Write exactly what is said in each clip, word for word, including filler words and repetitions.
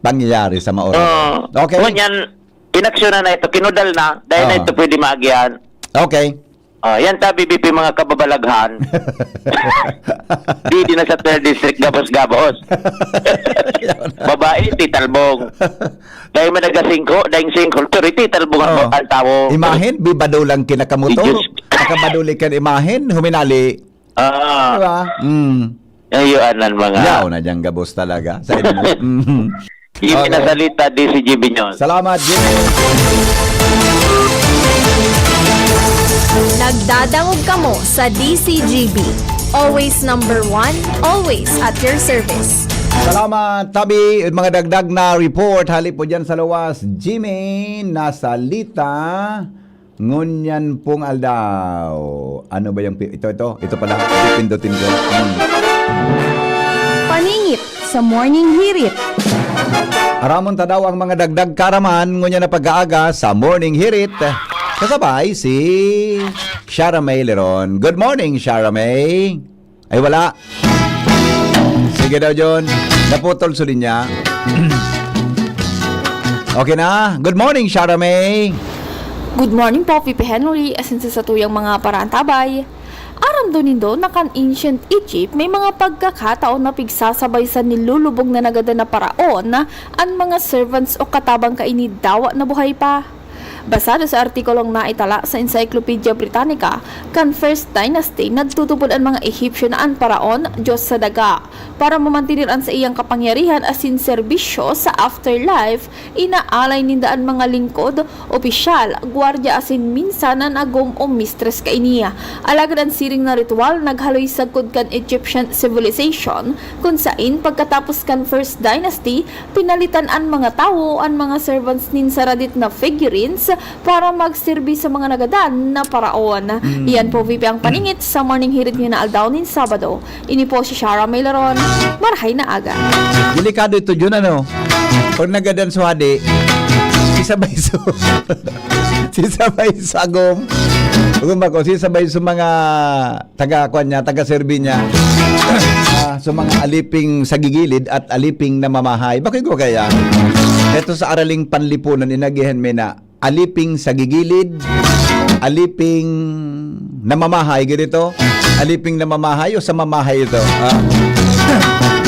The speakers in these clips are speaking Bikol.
pangyayari sa maorahan. Oo. Okay. Ngunyan, inaksyonan na ito, kinudal na, dahil na Oo. ito pwede maagihan. Okay. Ah, yan tabi, B P, mga kababalaghan. Di din na sa third district, gabos-gabos. Babae, titalbong. Dahil may nagasingko, dahil singko, pero titalbong ang, Oo. ang tawo. Imahen, bibado lang kinakamotor. Diyos. Nakabaduli kan imahen, huminali. Ah. Diba? Mm. Ay, yun, ang mga Yaw na diyang gabos talaga. Sa inyo. Mm. Jimmy Okay. Nasalita, D C G B News. Salamat, Jimmy. Nagdadangog kamo sa D C G B. Always number one, always at your service. Salamat, Tabi. Mga dagdag na report, hali po dyan sa luwas. Jimmy Nasalita. Ngunyan pong aldaw. Ano ba yung pi-, ito, ito? Ito pala, pipindutin ko. Hmm. Paningit sa Morning Hirit. Aramon ta daw ang mga dagdag karaman ngunyan na pag-aaga sa Morning Hirit. Kasabay si Shara May Leron. Good morning, Shara May. Ay, wala. Sige daw, John. Naputol sa linya. Okay na. Good morning, Shara May. Good morning po, Pipi Henry, asin sa satuyang mga paraantabay. Aram daw nindo na kan ancient Egypt, may mga pagkakataon na pigsasabay sa nilulubog na nagadan na paraon, an mga servants o katabang kaini dawa na buhay pa. Basado sa artikulong naitala sa Encyclopedia Britannica, kan First Dynasty, nagtutubod an mga Ehipsyo na an paraon, diyos sa daga. Para mamantener an saiyang kapangyarihan asin serbisyo sa afterlife, inaalay ninda an mga lingkod, opisyal, gwardya asin minsan an agom o mistress kaini. Alagad an siring na ritual naghaloy sagkod kan Egyptian civilization, kun sain pagkatapos kan First Dynasty, pinalitan an mga tawo, an mga servants nin saradit na figurines para magserbi sa mga nagadan na paraon. Mm. Iyan po, V P, ang paningit sa Morning Hirit ngina aldaw nin Sabado. Ini po si Shara Mailaron. Marahay na aga. Delikado ito, Jun, ano? Pag nagadan sa hadi, sisabay so, sisabay sa agom. Agom ako, sisabay sa mga taga, kwan niya, taga-serbi niya. Ah, sa mga aliping sa gigilid at aliping namamahay. Bakit ko kaya? Ito sa araling panlipunan, inagihan mi na aliping sa gigilid, aliping namamahay, ganito? Aliping namamahay o sa mamahay ito? Ah.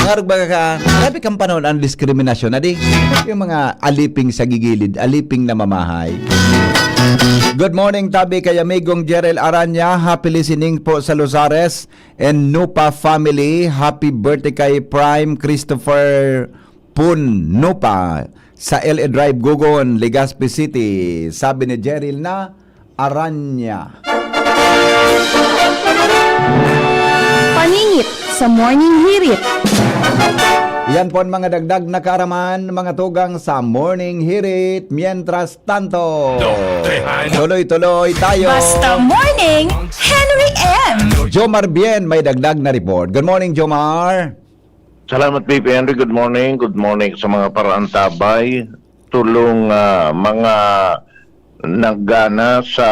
Ngarog ba ka, grabe kang panahon ang diskriminasyon, adi? Yung mga aliping sa gigilid, aliping namamahay. Good morning, tabi kay amigong Jerel Aranya. Happy listening po sa Luzares and Nupa family. Happy birthday kay Prime Christopher Pun Nupa sa L A Drive, Gogon, Legazpi City. Sabi ni Jeril na Aranya. Paningit sa Morning Hirit. Yan po ang mga dagdag na kaaraman, mga tugang sa Morning Hirit. Mientras tanto, Doktehan. Tuloy-tuloy tayo. Basta Morning, Henry M. Jomar Bien may dagdag na report. Good morning, Jomar. Salamat, P P Henry. Good morning. Good morning sa mga paraantabay. Tulong, ah, mga naggana sa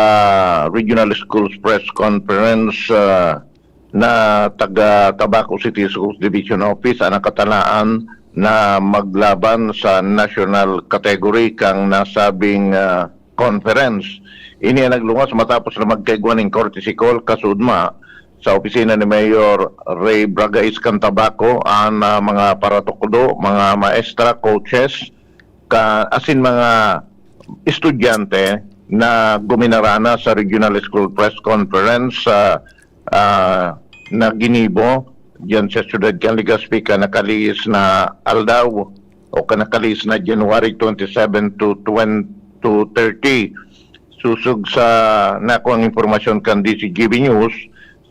Regional Schools Press Conference, ah, na taga Tabaco City Schools Division Office ang nakatalaan na maglaban sa national category kang nasabing, ah, conference. Ini ang naglungas matapos na magkaigwa ning courtesy call kasudma sa opisina ni Mayor Ray Bragais kan Tabaco ang, ah, mga paratukdo, mga maestra, coaches, ka, asin mga estudyante na guminarana sa Regional School Press Conference sa, ah, na ginibo diyan sa siyudad kan Legazpi kan nakalihis na aldaw o kan nakalihis na January twenty-seven to twenty, to thirty. Susog sa nakuang impormasyon kan D C G B News,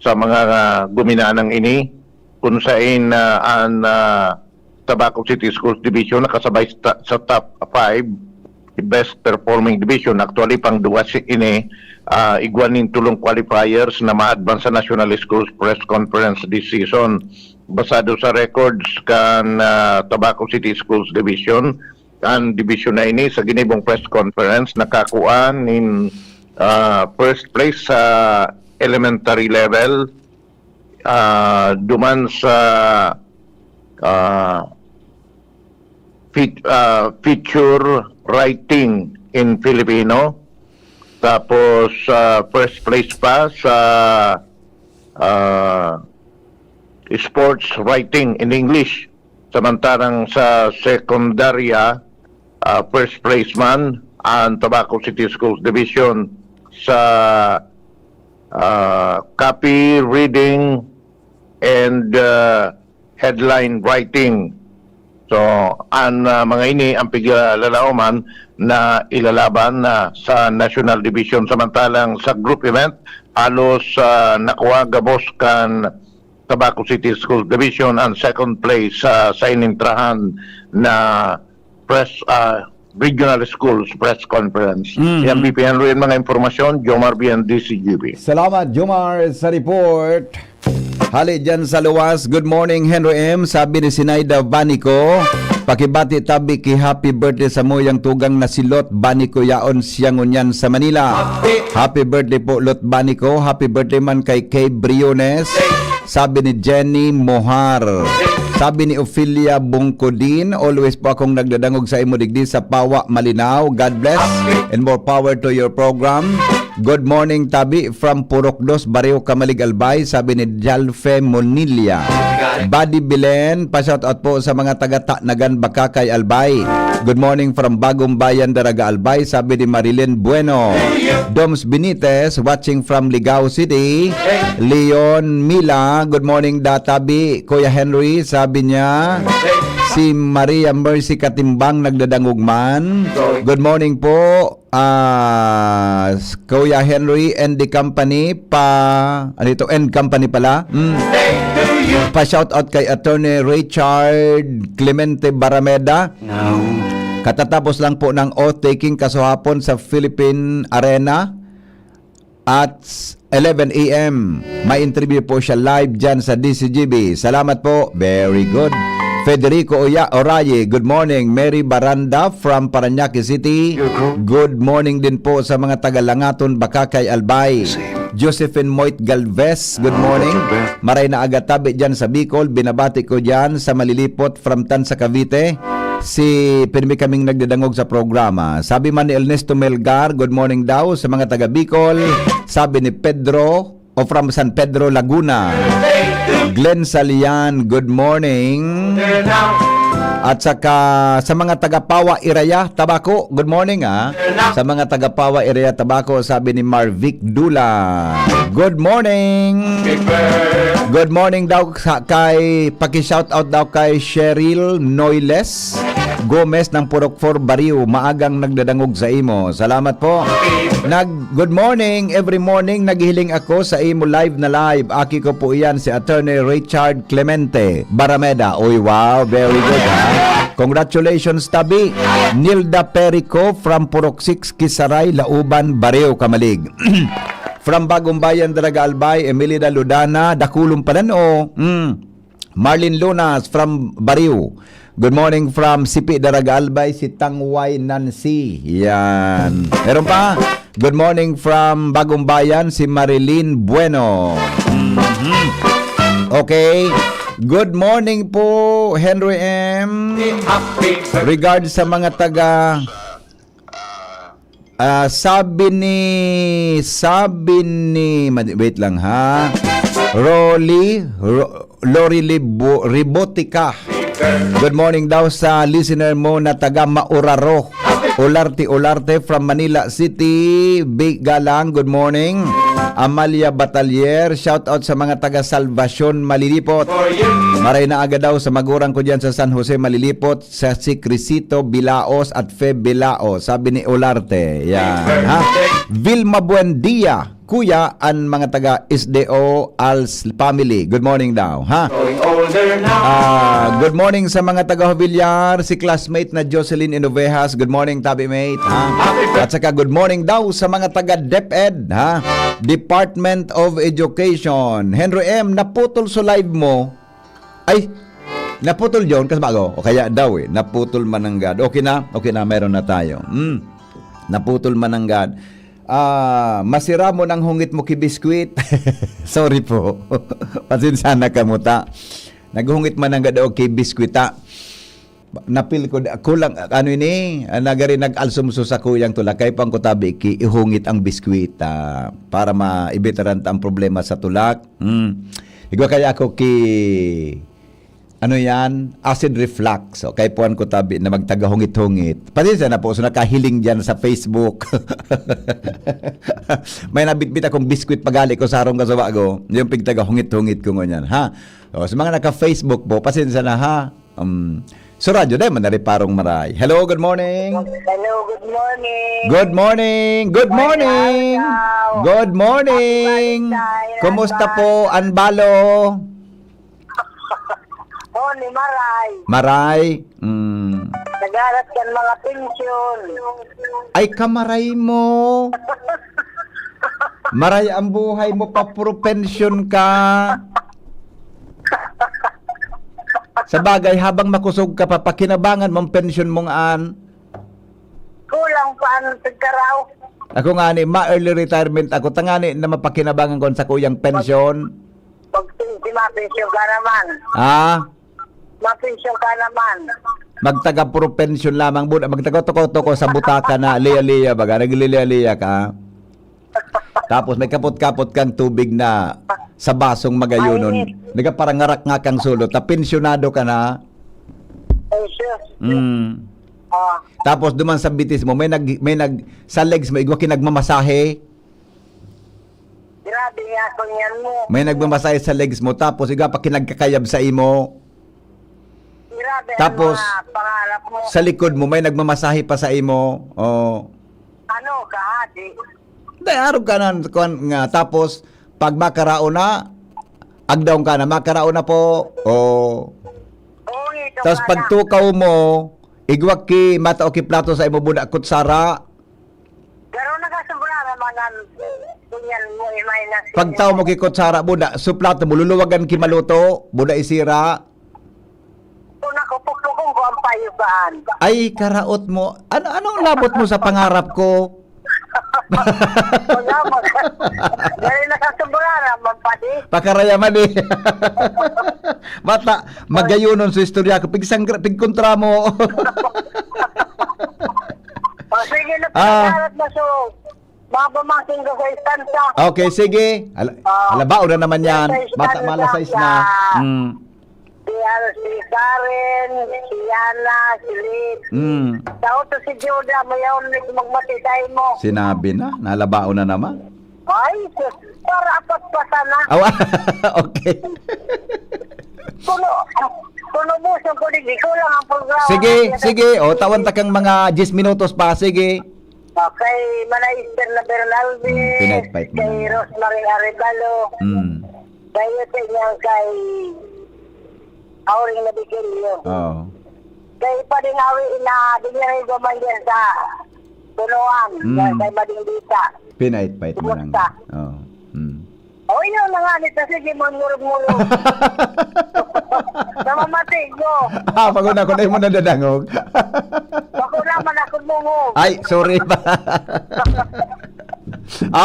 sa mga, ah, guminanang ini, kun sain, ah, an, ah, Tabaco City Schools Division nakasabay sa, sa top five best performing division. Actually, pang duwa si ini, ah, igwa nin tulong qualifiers na ma-advance sa National Schools Press Conference this season. Basado sa records kan, ah, Tabaco City Schools Division, ang division na ini sa ginibong press conference nakakua nin, ah, first place sa elementary level, ah, duman sa, ah, feat-, ah, feature writing in Filipino. Tapos, ah, first place pa sa, ah, sports writing in English. Samantalang sa sekundarya, ah, first place man ang Tabaco City Schools Division sa, ah, copy reading and, ah, headline writing. So, ang, ah, mga ini ang piglalaoman na ilalaban na sa National Division. Samantalang sa group event, halos, ah, nakuha gabos kan Tabaco City Schools Division ang second place sa, sa inintrahan na press, ah, Regional Schools Press Conference. Mhm. Yan, B P Henry, ang mga impormasyon, Jomar B N D C G B. Salamat, Jomar, sa report. Hali dyan sa luwas. Good morning, Henry M. Sabi ni Sinaida Banico, "Pakibati tabi ki happy birthday sa muyang tugang na si Lot Banico, yaon siya ngunyan sa Manila." Happy birthday po, Lot Banico. Happy birthday man kay Kay Briones. Sabi ni Jenny Mohar. Sabi ni Ophelia Bungkodin, "Always po akong nagdadangog sa imo digdi sa Pawa, Malinao. God bless and more power to your program." Good morning, tabi, from Purok Dos, Barrio Camalig, Albay, sabi ni Jalfe Monilla. Buddy Bilen, pa-shout out po sa mga taga Tanagan, Bacacay, Albay. Good morning from Bagong Bayan, Daraga, Albay, sabi ni Marilyn Bueno. Doms Benitez, watching from Ligao City. Leon Mila, good morning, Databi. Kuya Henry, sabi niya. Si Maria Mercy Katimbang, nagdadangog man. Good morning po. Ah, s-, Kuya Henry and the company pa, ano ito? And company pala. Mm. Pa-shout out kay Attorney Richard Clemente Barameda. Katatapos lang po ng oath-taking kasuhapon sa Philippine Arena at eleven a m. May interview po siya live dyan sa D C G B. Salamat po. Very good. Federico Oya Oraye, good morning. Mary Baranda from Parañaque City. Good morning din po sa mga taga Langaton, Bacacay, Albay. Josephine Moit Galvez, good morning. Maray na aga tabi dyan sa Bicol. Binabati ko dyan sa Malilipot from Tansa, Cavite. Si pirmi kaming nagdadangog sa programa. Sabi man ni Ernesto Melgar, "Good morning daw sa mga taga Bicol." Sabi ni Pedro, o from San Pedro, Laguna. Glenn Salian, good morning. At saka sa mga taga Pawa, Iraya, Tabaco, good morning, ah. Sa mga taga Pawa, Iraya, Tabaco, sabi ni Marvic Dula. Good morning. Good morning daw sa, kay, paki-shout out daw kay Cheryl Noiles Gomez ng Purok four Barrio. Maagang nagdadangog sa imo. Salamat po. Nag, good morning. Every morning, naghihiling ako sa imo live na live. Aki ko po iyan, si Attorney Richard Clemente Barameda. Uy, wow. Very good, ha? Congratulations, tabi. Nilda Perico from Purok six, Kisaray, Lauban, Barrio, Camalig. From Bagong Bayan, Daraga, Albay, Emelida Ludana, Dakulon, Palan-o. Mm. Marlene Lunas from Barrio. Good morning from Sipi, Daraga, Albay, si Tangway Nancy. Yan. Meron pa? Good morning from Bagong Bayan, si Marilyn Bueno. Mhm. Okay. Good morning po, Henry M. Regards sa mga taga, ah, sabi ni, sabi ni, mad-, wait lang ha. Rolly, Ro-, Lori Libo-, Ribotica. Good morning daw sa listener mo na taga Mauraro. Olarte, Olarte from Manila City. Big Galang, good morning. Amalia Batalier, shout out sa mga taga Salvacion, Malilipot. Maray na aga daw sa magurang ko dyan sa San Jose, Malilipot, sa si Crisito Bilaos at Fe Bilaos, sabi ni Olarte. Yan, ha? Vilma Buendia, Kuya, an mga taga S D O Als family. Good morning daw, ha? Ah, good morning sa mga taga Jovillar, si classmate na Jocelyn Inovejas. Good morning, tabi mate, ha? At saka good morning daw sa mga taga DepEd, ha? Department of Education. Henry M, naputol sa live mo. Ay, naputol yun, kasi bago. O kaya daw eh, naputol mananggad. Okay na? Okay na, meron na tayo. Hmm. Naputol mananggad. Ah, masira mo ng hungit mo ki biskwit. Sorry po. Pasensya na kamuta. Naghungit mananggad o ki biskwita. Napil ko, kulang, ano ini, ah, nagari nag-alsumso sa kuyang tulak. Kay pang kutabi ki, ihungit ang biskwit, ah, para maibitaran ta ang problema sa tulak. Hmm. Igwa kaya ako ki, ano yan? Acid reflux. So, kay puan ko tabi na magtagahungit-hungit. Pasensya na po, so nakahiling dyan sa Facebook. May nabitbit akong biskwit pagali ko sa harong kasawa ko. Yung pigtagahungit-hungit ko ngunyan, ha? O, sa mga naka-Facebook po, pasensya na, ha? Um, so, radyo, dahil man nariparong maray. Hello, good morning. Hello, good morning. Good morning. Good Morning, morning. Araw. Good morning. Happy Valentine, Kumusta Rafa. Po, Anbalo? Oh, ni Maray. Maray? Mm. Nagalat kan mga pensyon. Ay, kamaray mo. Maray ang buhay mo, papropensyon ka. Sa bagay, habang makusog ka pa, pakinabangan mong pensyon mong an. Kulang pa ang pagkaraw. Ako nga ni, ma-early retirement ako, tangani na mapakinabangan ko sa kuyang pensyon. Pag si, si mapensyon ka naman. Ah? Mapensyon ka naman. Magtaga puro pensyon lamang, buda. Magtaga toko-toko sa butaka na liya-liya, baga. Nagliliya-liya ka. Tapos may kapot-kapot kang tubig na sa basong magayunon. Mainit. Nagaparangarak nga kang sulo, ta pensyonado ka na. Ay, sus. Mm. Ah. Tapos duman sa bitis mo, may nag, may nag, sa legs mo, igwa kinagmamasahe. Grabe nga ako niyan mo. May nagmamasahe sa legs mo, tapos igwa pa kinagkakayab sa imo. Grabe ang Tapos, mga pangarap mo. Sa likod mo, may nagmamasahe pa sa imo. Oh. Ano, kahadi? Hindi, arog ka na, kuwan nga. Tapos, pag makaraon na, agdaon ka na, makaraon na po. Oh. Oo, ito Tapos ka na. Pagtukaw mo, igwa ki, mata o ki plato sa imo, buda, kutsara. Pero nakasobra naman ang ganyan mo, imay na Pagtaw mo ki kutsara, buda, su plato mo, luluwagan ki maluto, buda, isira. Kung nakupukpukon ko ang payugaan. Ay, karaot mo. Ano, anong labot mo sa pangarap ko? Wala, mag-, dahil nakasobra naman pa di. Pakarayaman eh. Mata, magayonon sa istorya ko. Pigsanggra, pigkontra mo. O, sige na, Ah. Pagkarat na so, mga pamangkin ko sa istansa. Okay, sige. Ala, Ah. Alabaon na naman yan. Sa istansa, Bata, malas sais na. sa Mm. Si, ano, si Karen, si Yana, si Liz. Mm. Sa auto si Judah, mayaon na magmatay mo. Sinabi na, nalabaon na naman. Ay, sus, para apat pa sana. Awa, okay. Kuno, kuno busog ko, di, di kulang ang programa. Sige, sige. O, tawan ta kang mga diyes minutos pa. Sige. Okay, Manay Esther na Bernaldes, Mm, pinait-pait mo kay na. Rosemary Arevalo. Mm. Dayo sa inyang kay Auring Nabigilio. Oo. Kay Pading Awi na, di niya rin duman dyan sa Punuan, Mm. yan kay Mading Dita. Pinait-pait mo lang. Kumusta? Oo. Mm. O, yun na nga, nito, sige, mangurog-ngurog. Namamati ko. Ah, pag una ko na yung nadadangog. Bako naman ako mungog. Ay, sorry pa.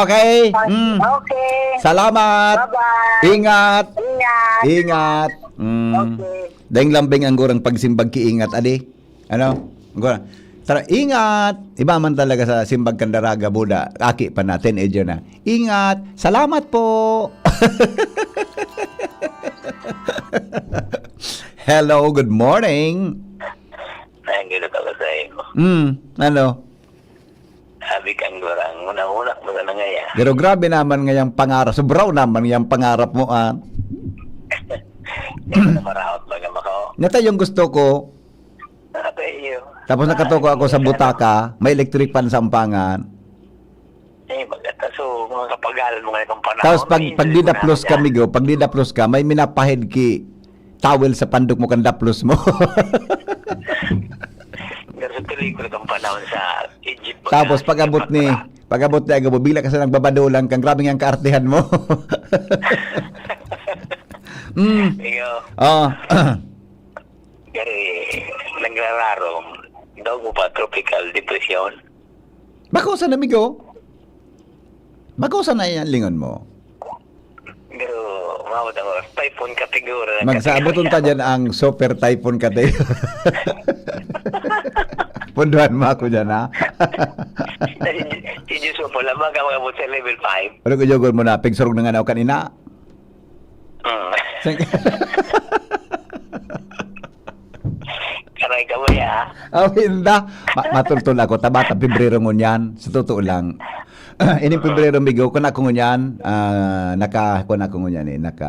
Okay. Mm. Okay. Salamat. Bye-bye. Ingat. Ingat. Ingat. Mm. Okay. Daing lambing ang gurang pagsimbag ki ingat, adi. Ano? Ang gurang, tara, ingat. Iba man talaga sa simbag kan daraga, buda. Aki pa na, teenager na. Ingat. Salamat po. Hello, good morning. Ay, ang ganda talaga sa imo. Mm, ano? Sabi kang gurang, una-una mo na ngaya. Pero grabe naman ngayang pangarap. Sobrang naman ngayang pangarap mo, ah. Hindi mo na maraot baga mako. Nata yung gusto ko. Sabi iyo. Tapos nakatuko ako sa butaka, may electric fan sa ampangan. Eh, maganda. So, mga kapagal mo ngayon ang panahon. Tapos pag, Hindi pag ko didaplos na kami, go, pag didaplos ka, may minapahid ki towel sa pandok mo kan daplos mo. Pero sa pelikula kang panahon sa Egypt, Tapos baga, pag-abot ni, pagkakura. Pag-abot ni Agabo, bigla ka sa nagbabadulang kang grabe nga ang kaartehan mo. Mm. Iyo. Oh. Kaya, nagrararom, daw mo pa, tropical depression. Bako sa namigo. Bako sa na yan, lingon mo. Pero, umabot ang oras. Typhoon category na. Magsaabot category unta ako. Dyan ang super typhoon category. Punduhan mo ako dyan, ha? Si, si Joshua po, labag ang abot sa level five. Ano ko, jogol mo na? Pigsurog na nga na ako kanina. Mm. Sing- Aray ka, kuya. Oh, hinda. Ma-, matultol ako. Tabata, Pebrero ngunyan. Sa totoo lang. Ining Pebrero, migo, kun ako ngunyan, ah, naka, kun ako ngunyan eh, naka,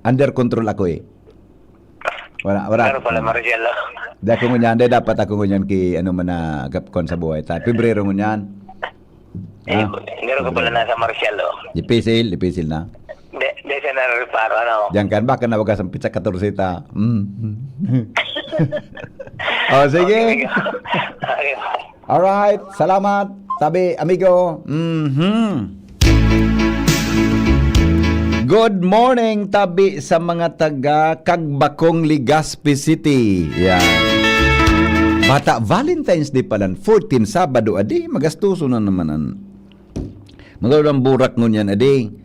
under control ako eh. Wala, wala. Pero pala, Marcelo. Di ako ngunyan, di dapat ako ngunyan ki, ano man na, gap-, kon sa buhay ta. Pebrero ngunyan. Eh, Ah. Hindi ko pala nasa Marcelo. Dipisil, dipisil na. Di, di siya nareparo, ano? Diyan kan, baka na wagas ang pizza katorse ta. Mm. Oh, sige. Okay, amigo. Okay. Alright, salamat, tabi, amigo. Mhm. Good morning, tabi sa mga taga Cagbacong, Legazpi City. Yan. Bata, Valentine's Day pala, fourteen, Sabado, adi, magastuso na naman an. Magalulang burak ngunyan, adi.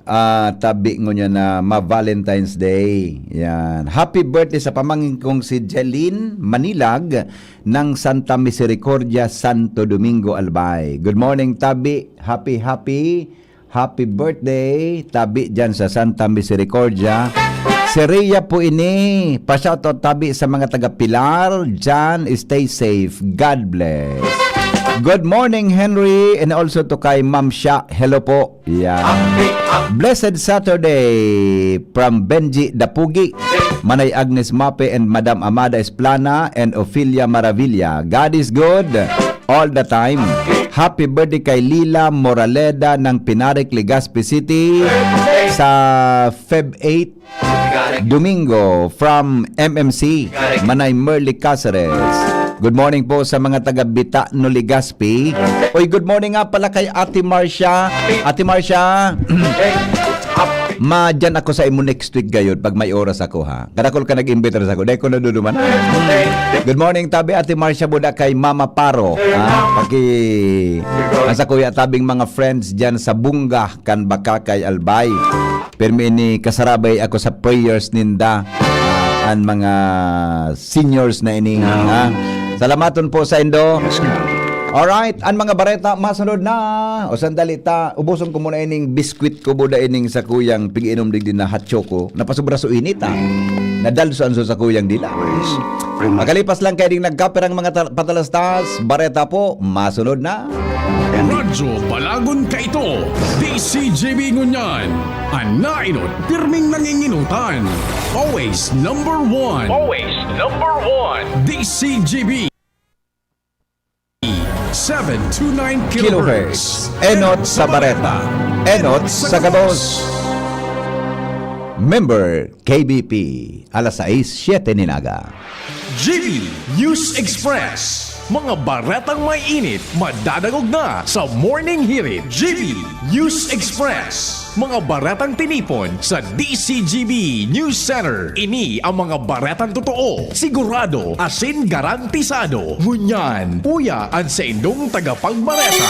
Ah, tabi ngunyan na ma-Valentine's Day. Yan. Happy birthday sa pamangkin kong si Jeline Manilag ng Santa Misericordia, Santo Domingo, Albay. Good morning, tabi. Happy, happy, happy birthday, tabi dyan sa Santa Misericordia. Si Rhea po ini. Pa-shoutout, tabi, sa mga taga Pilar. Dyan, stay safe. God bless. Good morning, Henry, and also to kay Ma'am Sha. Hello po. Yeah. Blessed Saturday from Benji Dapugi, Manay Agnes Mape, and Madam Amada Esplana and Ophelia Maravilla. God is good all the time. Happy birthday kay Lila Moraleda ng Pinarik, Legazpi City sa Feb eight, Domingo from M M C, Manay Merly Caceres. Good morning po sa mga taga Bitano, Legazpi. Oy, good morning nga pala kay Ate Marcia. Ate Marcia, madyan ako sa imo next week gayod pag may oras ako, ha. Kadakol ka nag-imbitar sa ako. Dahil ko naduduman. Good morning, tabi Ate Marcia, buda kay Mama Paro. Ha? Paki-, ang sa kuya tabing mga friends dyan sa Bunga, kan Bacacay, Albay. Pirmi ini kasarabay ako sa prayers ninda. Ah, an mga seniors na ini, ha? Salamaton po sa indo. Yes, sir. Alright, an mga bareta masunod na. O sandali ta, ubuson ko muna ining biskwit ko, buda ining sa kuyang pig-inom digdi na hot choco. Napasubra so init, ha? Nadalso an so sa kuyang dila. Always remember. Makalipas lang kay ding nagkapirang mga ta-, patalastas, bareta po, masunod na. Radyo Balagon kaito, D C G B ngunyan. An nainot, pirming nanginginutan. Always number one. Always number one. D C G B. Seven two nine kilohertz. Kilohertz. Enot sa bareta. Enot sa gabos. Member K B P. Alas sais, siyete nin aga. G B News Express. Mga baretang may init, madadangog na sa Morning Hirit. G B News Express. Mga baretang tinipon sa D C G B News Center. Ini ang mga baretang totoo, sigurado, asin garantisado. Ngunyan, uya an saindong tagapagbareta.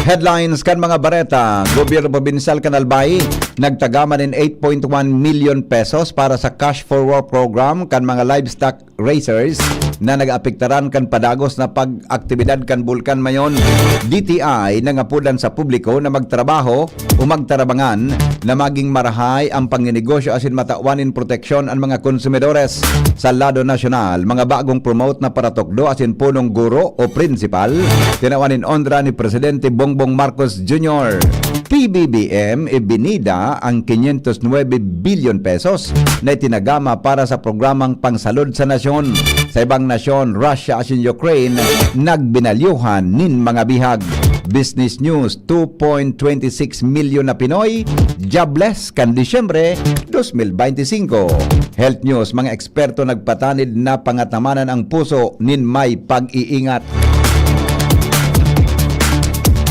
Headlines kan mga bareta. Gobyerno Probinsyal kan Albay nagtagama nin eight point one million pesos para sa Cash for Work program kan mga livestock raisers na nag-aapektaran kan padagos na pag-aktibidad kan Bulkan Mayon. D T I nangapodan sa publiko na magtrabaho o magtarabangan na maging marahay ang pagninegosyo asin matawan nin proteksyon an mga konsumidores. Sa lado nasyonal, mga bagong promote na paratukdo asin punong guro o prinsipal, tinawan nin onra ni Presidente Bongbong Marcos Junior. P B B M ibinida ang quinientos nuebe bilyon pesos na itinagama para sa programang pangsalud sa nasyon. Sa ibang nasyon, Russia asin Ukraine, nagbinalyuhan nin mga bihag. Business News, two point twenty six milyon na Pinoy jobless kan Disyembre dos mil bente singko. Health News, mga eksperto nagpatanid na pangatamanan ang puso nin may pag-iingat.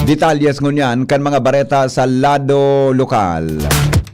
Detalyes ngunyan kan mga bareta sa lado lokal.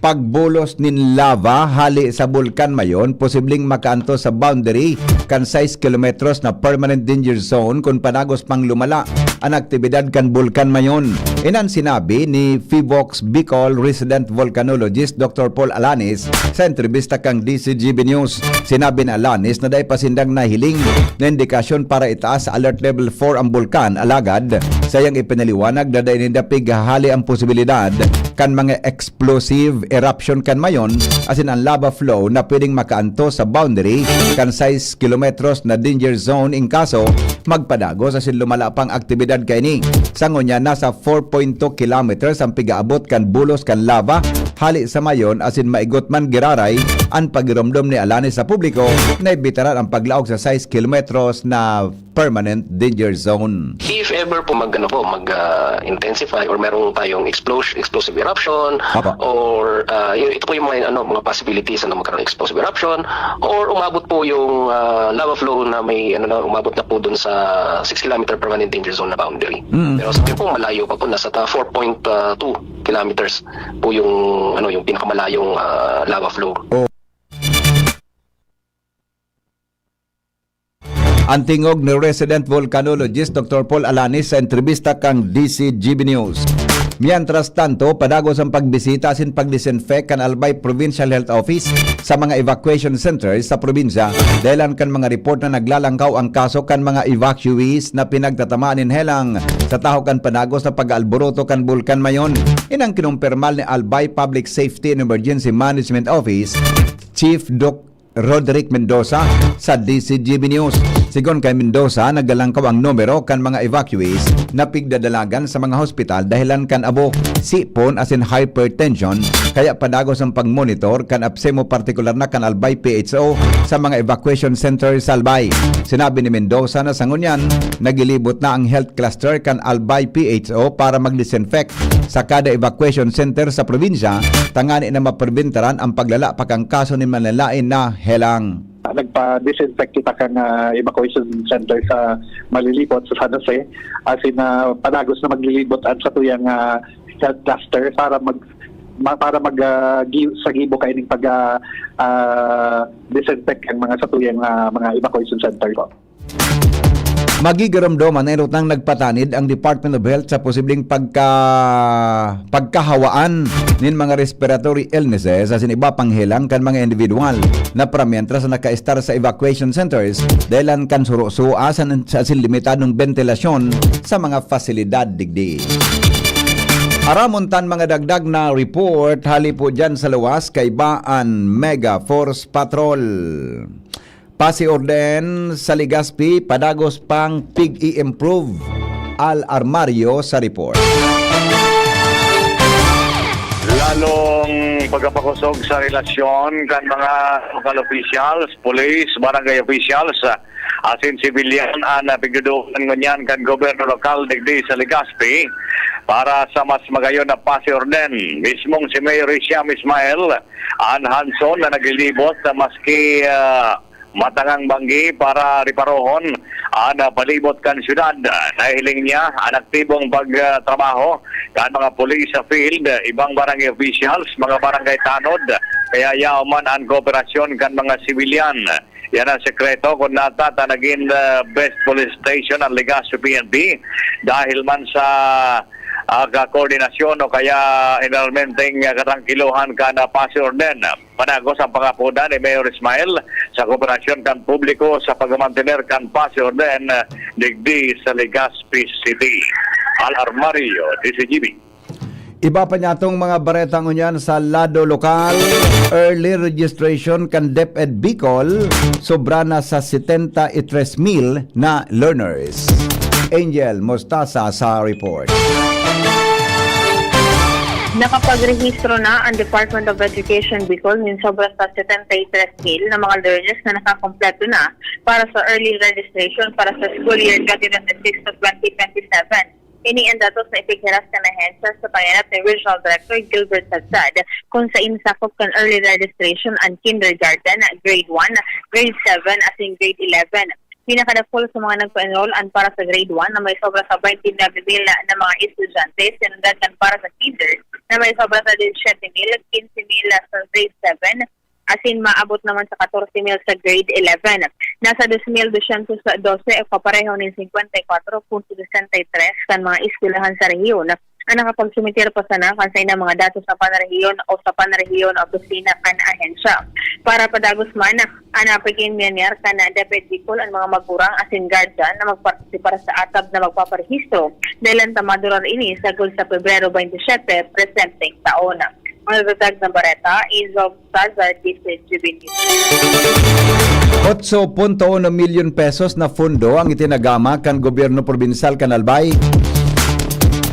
Pagbulos nin lava hali sa Bulkan Mayon posibleng makaantos sa boundary kan sais kilometros na permanent danger zone kun padagos pang lumala an aktibidad kan Bulkan Mayon. Inan sinabi ni Fivox Bicol resident volcanologist Doctor Paul Alanis sa entrevista kan D C G B News. Sinabi ni Alanis na dai pa sindang nahiling na indikasyon para itaas sa Alert Level four ang bulkan, alagad sayang ipinaliwanag na dai ninda pighahali ang posibilidad kan mga explosive eruption kan Mayon, asin ang lava flow na pwedeng makaantos sa boundary kan sais kilometros na danger zone in kaso magpadagos asin lumala pa ang aktibidad kaini. Sa ngunyan, nasa four point two kilometers ang pigaabot kan bulos kan lava hali sa Mayon asin maigot man giraray an pagiromdom ni Alanis sa publiko na ibitaran ang paglaog sa sais kilometros na permanent danger zone. If ever po mag, ano po, mag, ah, intensify or meron tayong explosion, explosive eruption, Apa. or, ah, y-, ito po yung mga, ano, mga possibilities na magkaroon ng explosive eruption or umabot po yung, ah, lava flow na may, ano na, umabot na po dun sa six kilometer permanent danger zone na boundary. Mm. Pero sabi po, malayo pa po, nasa ta-, four point two kilometers po yung, ano, yung pinakamalayong, ah, lava flow. Oh. An tingog ni resident volcanologist Doctor Paul Alanis sa entrevista kan D C G B News. Mientras tanto, padagos ang pagbisita asin pag-disinfect kan Albay Provincial Health Office sa mga evacuation centers sa probinsya, dahilan kan mga report na naglalangkaw ang kaso kan mga evacuees na pinagtatamaan nin helang sa tahaw kan padagos na pag-aalboroto kan Bulkan Mayon. Iyan ang kinumpirmal ni Albay Public Safety and Emergency Management Office Chief Doc Roderick Mendoza sa D C G B News. Sigon kay Mendoza, naglalangkaw ang numero kan mga evacuees na pigdadalagan sa mga hospital dahilan kan abo, sipon asin hypertension, kaya padagos ang pagmonitor kan APSEMO, partikular na kan Albay P H O, sa mga evacuation center sa Albay. Sinabi ni Mendoza na sa ngunyan, naglilibot na ang health cluster kan Albay P H O para mag-disinfect sa kada evacuation center sa probinsya, tangani na maperbentaran ang paglala pa kan kaso nin manlalain na helang. Nagpa-disinfect kita kan, ah, evacuation center sa Malilibot, sa San Jose. As in, ah, padagos na maglilibot an satuyang, ah, health cluster para mag-, ma-, para mag, ah, gi-, sa gibo kaining pag, ah, ah, disinfect ang mga satuyang, ah, mga evacuation center po. Magigiromdoman na enot nang nagpatanid ang Department of Health sa posibleng pagka-, pagkahawaan nin mga respiratory illnesses asin iba pang helang kan mga individual na paramientras na nakaestar sa evacuation centers dahilan kan suro-suro asin, asin limitadong bentilasyon sa mga pasilidad digdi. Aramon tan mga dagdag na report hali po dyan sa luwas, kaiba an Mega Force Patrol. Pasi orden sa Legazpi, padagos pang pig-i-improve. Al Armario sa report. Lalong pagkapakosog sa relasyon kan mga local officials, police, barangay officials, asin sibilyan an pigdudukan ngunyan kan gobyerno lokal digdi sa Legazpi para sa mas magayon na pasi orden. Mismong si Mayor Hisham Ismail an hanson na naglilibot sa maski, ah, matangang banggi para reparohon an, ah, palibot kan syudad. Nahiling niya an aktibong pagtrabaho kan mga pulis sa field, ibang barangay officials, mga barangay tanod, kaya yaw man an kooperasyon kan mga sibilyan. Yan ang sekreto kun nata ta nagin, ah, best police station an Legazpi P N P dahil man sa, ah, kakoordinasyon o kaya generalmenteng, ah, katangkilohan kan, ah, pasi orden. Padagos ang pangapodan ni Mayor Ismail sa kooperasyon kan publiko sa pagmantener kan pasi orden, ah, digdi sa Legazpi City. Al Armario, D C G B. Iba pa niya atong mga bareta ngunyan sa lado lokal. Early registration kan DepEd Bicol, sobra na sa setenta y tres mil na learners. Angel Mostasa sa report. Nakapagrehistro na ang Department of Education Bicol nin sobra sa setenta y tres mil na mga learners na nakakompleto na para sa early registration para sa school year twenty twenty-six to twenty twenty-seven. Ini an datos na ipighiras kan ahensya sa pangenot ni Regional Director Gilbert Sagsad, kun sain sakop kan early registration an kindergarten, grade one, grade seven, asin grade eleven. Pinakadakul sa mga nagpa-enroll an para sa grade one na may sobra sa twenty-nine mil na mga estudyante, sinundan kan para sa kinder na may sobra sa disisiete mil, quince mil sa grade seven, asin maabot naman sa catorce mil sa grade eleven. Nasa dos mil dosyentos dose o kapareho nin cincuenta y cuatro punto sesenta y tres kan mga eskwelahan sa rehiyon an nakapagsumiter pa sana kan saindang mga datos sa panrehiyon o sa panrehiyon o opisina kan ahensya. Para padagos man, an napigin miyanyar kan DepEd Bicol an mga magurang asin guardian na magpartisipar sa atab na magpaparehistro, dahelan ta madurar ini sagol sa Pebrero twenty-seven presenteng taon. Mga nagtatag na bareta, Angel Salazar, D C G B News. Otso punto uno milyon pesos na pondo ang itinagama kan gobyerno probinsyal kan Albay,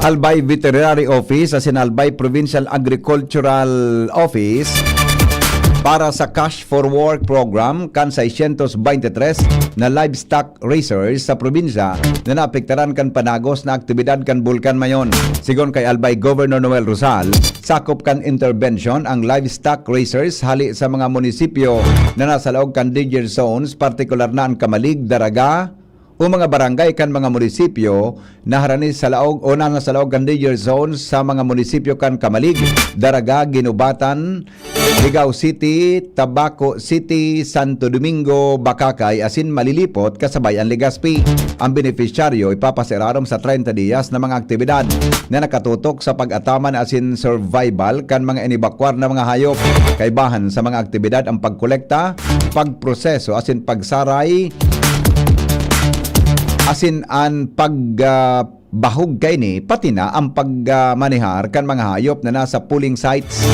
Albay Veterinary Office asin Albay Provincial Agricultural Office para sa Cash for Work Program kan seiscientos veintitrés na livestock raisers sa probinsya na naapektaran kan panagos na aktibidad kan Bulkan Mayon. Sigon kay Albay Governor Noel Rosal, sakop kan interbensyon ang livestock raisers hali sa mga munisipyo na nasa laog kan danger zones, partikular na an Camalig, Daraga, o mga barangay kan mga munisipyo na harani sa laog o na nasa laog kan danger zones sa mga munisipyo kan Camalig, Daraga, Guinobatan, Ligao City, Tabaco City, Santo Domingo, Bacacay asin Malilipot kasabay an Legazpi. Ang benepisyaryo ipapasirarom sa treinta diyas na mga aktibidad na nakatutok sa pag-ataman asin survival kan mga inibakwar na mga hayop. Kaibahan sa mga aktibidad ang pagkolekta, pagproseso asin pagsaray asin an pag, ah, bahog kaini, pati na ang pagmanehar kan mga hayop na nasa polling sites.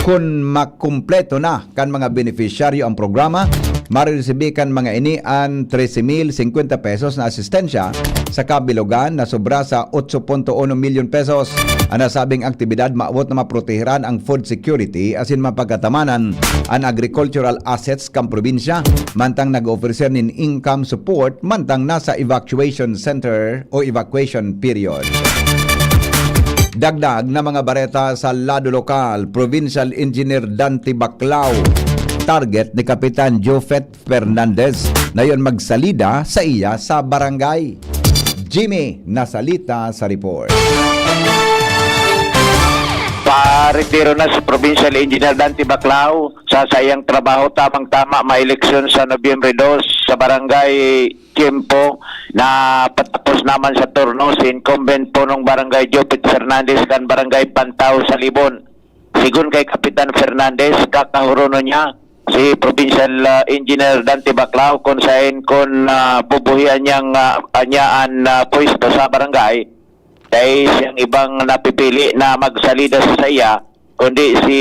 Kun makumpleto na kan mga benepisyaryo ang programa, mariresibi kan mga ini an trese mil singkwenta pesos na asistensya sa kabilogan na sobra sa otso punto uno milyon pesos. An nasabing aktibidad maabot na maprotehiran ang food security asin mapagkatamanan an agricultural assets kan probinsya, mantang nag-ofereser nin income support mantang nasa evacuation center o evacuation period. Dagdag na mga bareta sa lado lokal, Provincial Engineer Dante Baclao, target ni Kapitan Jofet Fernandez na yon magsalida sa iya sa barangay. Jimmy Nasalita sa report. Paretiro na si Provincial Engineer Dante Baclao sa saiyang trabaho. Tamang-tama, may eleksyon sa Nobyembre dos sa Barangay Tiempo na patapos naman sa turno si incumbent punong barangay Jopit Fernandez kan Barangay Pantao sa Libon. Sigon kay Kapitan Fernandez, kakahuronon niya si Provincial, ah, Engineer Dante Baclao kun saen kun, ah, bubuhian niyang, ah, niya an, ah, pwesto sa barangay. Dai siyang ibang napipili na magsalida sa saiya, kundi si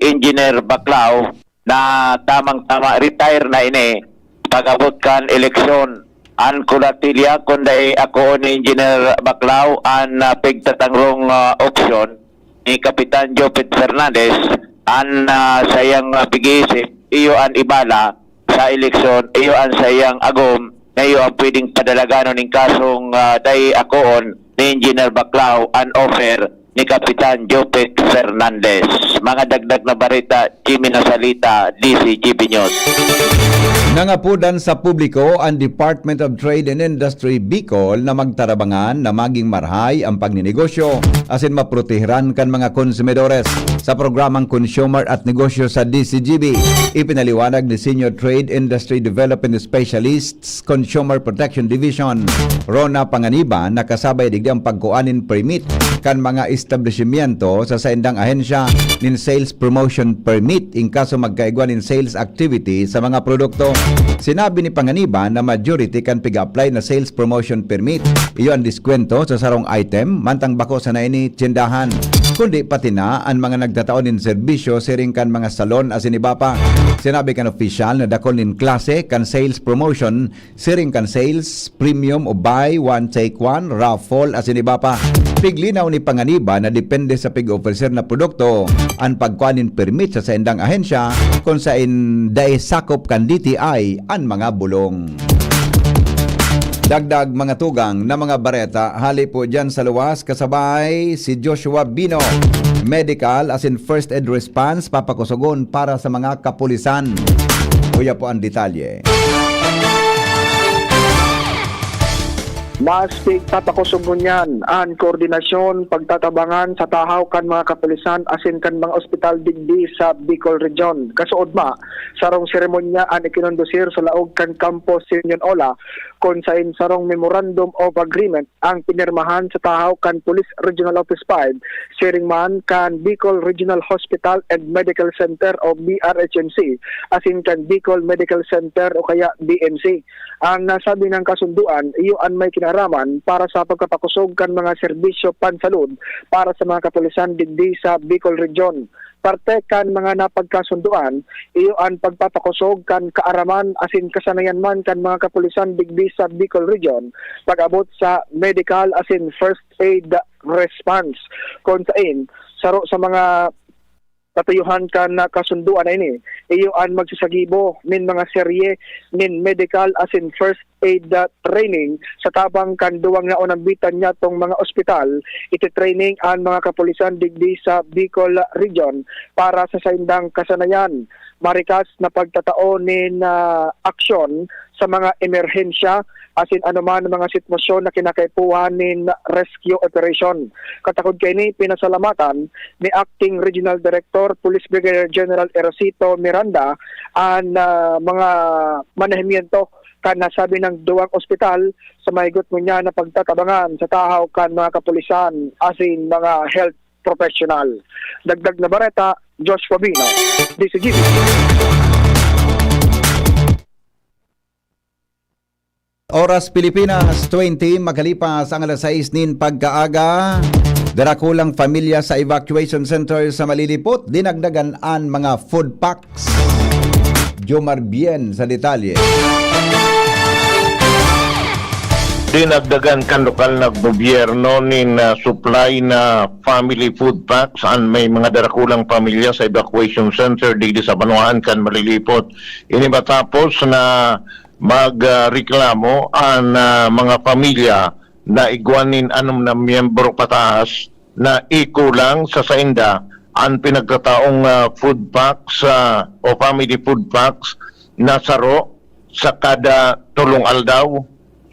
Engineer Baclao na tamang-tama retire na ini pag-abot kan eleksyon. An Kulatilya, kun dai akoon ni Engineer Baclao an, ah, pigtatangrong, ah, opsyon ni Kapitan Jopet Fernandez, an, ah, saiyang, ah, pig-iisip, iyo an ibala sa eleksyon, iyo an saiyang agom, na iyo ang pwedeng padalaganon nin kasong, ah, dai akoon ni Engineer Baclao an offer ni Kapitan Jopet Fernandez. Mga dagdag na bareta, Jimmy Nasalita, D C G B News. Nangapodan sa publiko ang Department of Trade and Industry Bicol na magtarabangan na maging marahay ang pagninegosyo asin maprotehiran kan mga konsumidores. Sa programang Consumer at Negosyo sa D C G B, ipinaliwanag ni Senior Trade Industry Development Specialist Consumer Protection Division, Rona Panganiban, na kasabay digdi ang pagkua nin permit kan mga establisimyento sa saindang ahensya nin sales promotion permit in kaso magkaigwa nin sales activity sa mga produkto. Sinabi ni Panganiban na majority kan piga-apply na sales promotion permit, iyo an diskwento sa sarong item, mantang bako sana ini tyendahan, kundi pati na an mga nagtatao nin serbisyo siring kan mga salon asin iba pa. Sinabi kan opisyal na dakul nin klase kan sales promotion siring kan sales, premium o buy one take one, raffle, asin iba pa. Piglinaw ni Panganiban na depende sa pig-ofrecer na produkto an pagkua nin permit sa saindang ahensya kun saen dai sakop kan D T I an mga bulong. Dagdag mga tugang na mga bareta hali po diyan sa luwas, kasabay si Joshua Bino. Medical asin first aid response papakusogon para sa mga kapulisan. Uya po ang detalye. Mas pigpapakosog ngunyan an koordinasyon, pagtatabangan sa tahaw kan mga kapulisan asin kan mga ospital digdi sa Bicol Region. Kasuodma, sarong seremonya an ikinondusir sa laog kan Campus Union Ola, kun saen sarong Memorandum of Agreement ang pinirmahan sa tahaw kan Police Regional Office five, siring man kan Bicol Regional Hospital and Medical Center o B R H M C, asin kan Bicol Medical Center o kaya B M C. Ang nasabi nang kasunduan, iyo an may kinaraman para sa pagpapakosog kan mga serbisyo pansalud para sa mga kapulisan digdi sa Bicol Region. Parte kan mga napagkasunduan, iyo an pagpapakosog kan kaaraman asin kasanayan man kan mga kapulisan digdi sa Bicol Region pag-abot sa medical asin first aid response, kun saen saro sa mga katuyohan kan kasunduan na ini, iyo an magsasagibo nin mga serye nin medical asin first aid, ah, training sa tabang kan duwang naonambitan niyatong mga ospital. Iti-training an mga kapulisan digdi sa Bicol Region para sa saindang kasanayan, marikas na pagtatao nin, ah, aksyon sa mga emerhensya asin anoman na mga sitwasyon na kinakaipuhan nin rescue operation. Katakod kaini, pinasalamatan ni Acting Regional Director Police Brigadier General Erosito Miranda an, ah, mga manahimyento kan nasabi nang duwang ospital sa mahigot ngunyan na pagtatabangan sa tahaw kan mga kapulisan asin mga health professional. Dagdag na bareta, Josh Fabino, D C G B. Oras Pilipinas, twenty, makalipas ang alas sais nin pagkaaga. Darakulang pamilya sa evacuation center sa Malilipot, dinagdagan an mga food packs. Jomar Bien sa detalye. Dinagdagan kan lokal na gobyerno nin, ah, supply na family food packs an may mga darakulang pamilya sa evacuation center digdi sa banwaan kan Malilipot. Ini matapos na mag, ah, reklamo an, ah, mga pamilya na igwa nin anom na miyembro pataas na ikulang sa sainda an pinagkataong, ah, food packs, ah, o family food packs na saro sa kada tolong aldaw.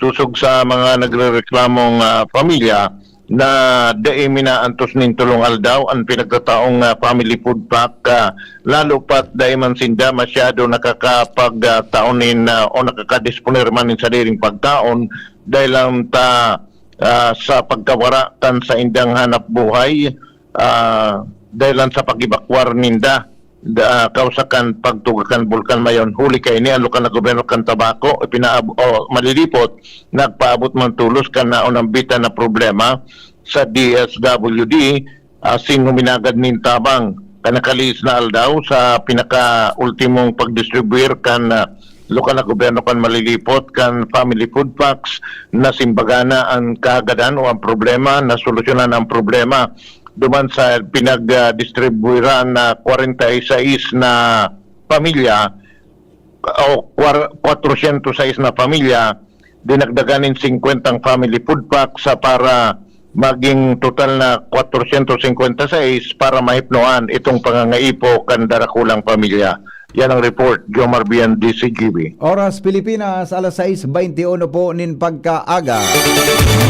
Sosog sa mga nagrereklamong, ah, pamilya na dai minaantos nin tolong aldaw an pinagkataong, ah, family food pack, ah, lalo pat dai man sinda masyado nakakapag, ah, taon nin, ah, o nakakadisponer man nin sadiring pagkaon dahil lang ta, ah, sa pagkawara kan saindang hanap buhay, ah, dahil lang sa pag-ebakwar ninda da, kausa kan pagtuga kan Bulkan Mayon. Huli kaini, an lokal na gobyerno kan Tabaco, ipinaab-, o Malilipot, nagpaabot man tolos kan naonambitan na problema sa D S W D, asin huminagad nin tabang kan nakalihis na aldaw sa pinakaultimong pagdistribuir kan, ah, lokal na gobyerno kan Malilipot kan family food packs, na simbagana an kahagadan o ang problema, na solusyonan ang problema duman sa pinag, ah, distribuiran na kwarenta y seis na pamilya o kwar-, kwatrosyentos sais na pamilya, dinagdagan nin singkwentang family food pack sa para maging total na kwatrosyentos singkwenta y seis para mahipnoan itong pangangaipo kan darakulang pamilya. Yan ang report, Jomar Bian, D C G B. Oras Pilipinas, alas sais beinti uno po nin pagkaaga.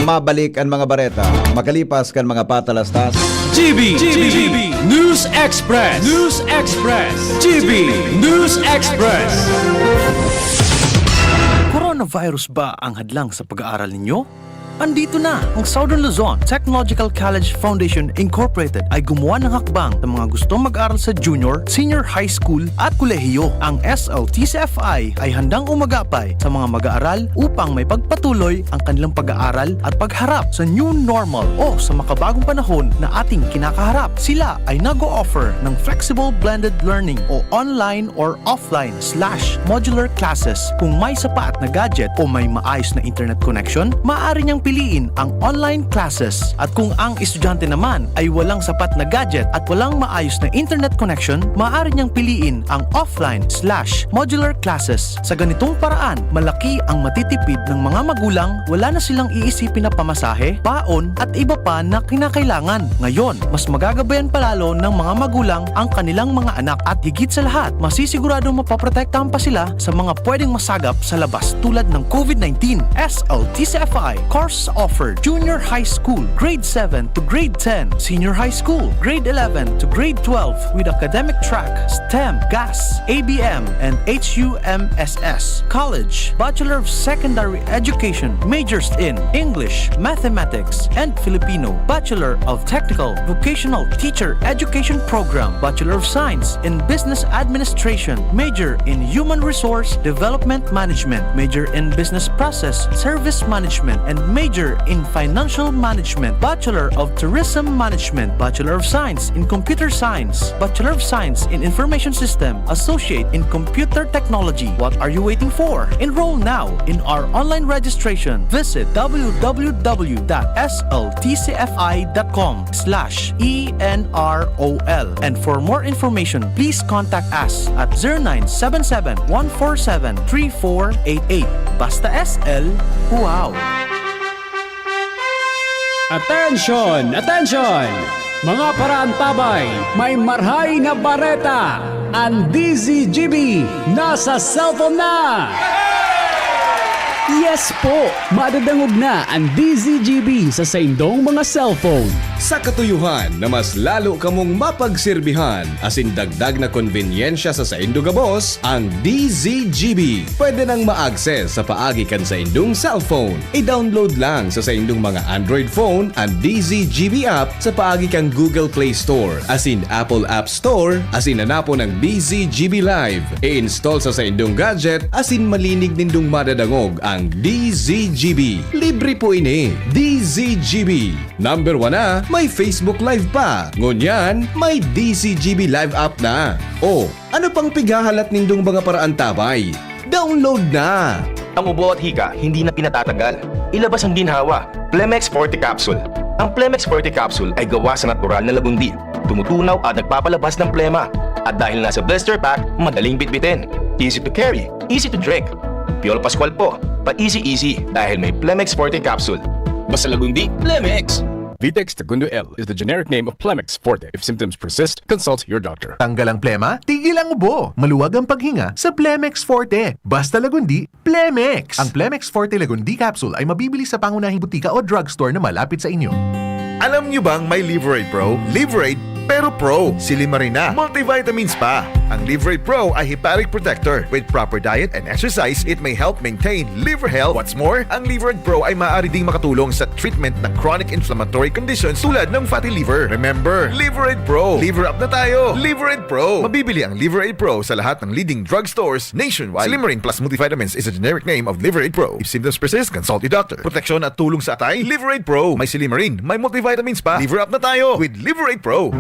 Mabalik an mga bareta makalipas kan mga patalastas. G B, G B, News Express, News Express, G B, News Express. Coronavirus ba ang hadlang sa pag-aaral ninyo? Andito na! Ang Southern Luzon Technological College Foundation Incorporated ay gumawa ng hakbang sa mga gustong mag-aral sa junior, senior high school at kolehiyo. Ang S L T C F I ay handang umagapay sa mga mag-aaral upang may pagpatuloy ang kanilang pag-aaral at pagharap sa new normal o sa makabagong panahon na ating kinakaharap. Sila ay nag-o-offer ng flexible blended learning o online or offline slash modular classes. Kung may sapat na gadget o may maayos na internet connection, maaari niyang piliin ang online classes. At kung ang estudyante naman ay walang sapat na gadget at walang maayos na internet connection, maaari niyang piliin ang offline slash modular classes. Sa ganitong paraan, malaki ang matitipid ng mga magulang, wala na silang iisipin na pamasahe, baon, at iba pa na kinakailangan. Ngayon, mas magagabayan pa lalo ng mga magulang ang kanilang mga anak at higit sa lahat, masisiguradong mapoprotektahan pa sila sa mga pwedeng masagap sa labas tulad ng COVID nineteen. S L T C F I Core offered: junior high school, grade seven to grade ten, senior high school, grade eleven to grade twelve, with academic track, STEM, GAS, A B M, and H U M S S. College, Bachelor of Secondary Education, majors in English, Mathematics, and Filipino, Bachelor of Technical Vocational Teacher Education Program, Bachelor of Science in Business Administration, major in Human Resource Development Management, major in Business Process Service Management, and major in Financial Management, Bachelor of Tourism Management, Bachelor of Science in Computer Science, Bachelor of Science in Information System, Associate in Computer Technology. What are you waiting for? Enroll now in our online registration. Visit w w w dot s l t c f i dot com slash e n r o l. And for more information, please contact us at zero nine seven seven, one four seven, three four eight eight. Basta S L, wow! Attention! Attention! Mga paraantabay, may marhay na bareta! An D Z G B nasa cellphone na! Yes po! Madadangog na an D Z G B sa saindong mga cellphone. Sa katuyohan na mas lalo kamong mapagserbihan asin dagdag na konbenyensya sa saindo gabos, ang D Z G B pwede nang ma-access sa paagi kan saindong cellphone. I-download lang sa saindong mga Android phone an D Z G B app sa paagi kan Google Play Store asin Apple App Store asin hanapon ang D Z G B Live. I-install sa saindong gadget asin malinig nindong madadangog ang D Z G B. Libre po ini. D Z G B. Number one na, may Facebook Live pa. Ngunyan, may D Z G B Live app na. O, ano pang pighahalat nindong mga paraantabay? Download na! Ang ubo at hika, hindi na pinatatagal. Ilabas ang ginhawa. Plemex Forte Capsule. Ang Plemex Forte Capsule ay gawa sa natural na lagundi. Tumutunaw at nagpapalabas ng plema. At dahil nasa blister pack, madaling bitbitin. Easy to carry, easy to drink. Piolo Pascual po, pa-easy-easy dahil may Plemex Forte Capsule. Basta lagundi, Plemex! Vitex Segundo L is the generic name of Plemex Forte. If symptoms persist, consult your doctor. Tanggal ang plema, tigil ang ubo. Maluwag ang paghinga sa Plemex Forte. Basta lagundi, Plemex! Ang Plemex Forte Lagundi Capsule ay mabibili sa pangunahing butika o drugstore na malapit sa inyo. Alam nyo bang may Liverade Pro? Liverade, pero Pro. Silimarin na. Multivitamins pa. Ang Liverade Pro ay hepatic protector. With proper diet and exercise, it may help maintain liver health. What's more, ang Liverade Pro ay maaari ding makatulong sa treatment ng chronic inflammatory conditions tulad ng fatty liver. Remember, Liverade Pro. Liver up na tayo. Liverade Pro. Mabibili ang Liverade Pro sa lahat ng leading drugstores nationwide. Silimarin Plus Multivitamins is a generic name of Liverade Pro. If symptoms persist, consult your doctor. Proteksyon at tulong sa atay, Liverade Pro. May silimarin, may multivitamins pa. Liver up na tayo with Liverade Pro.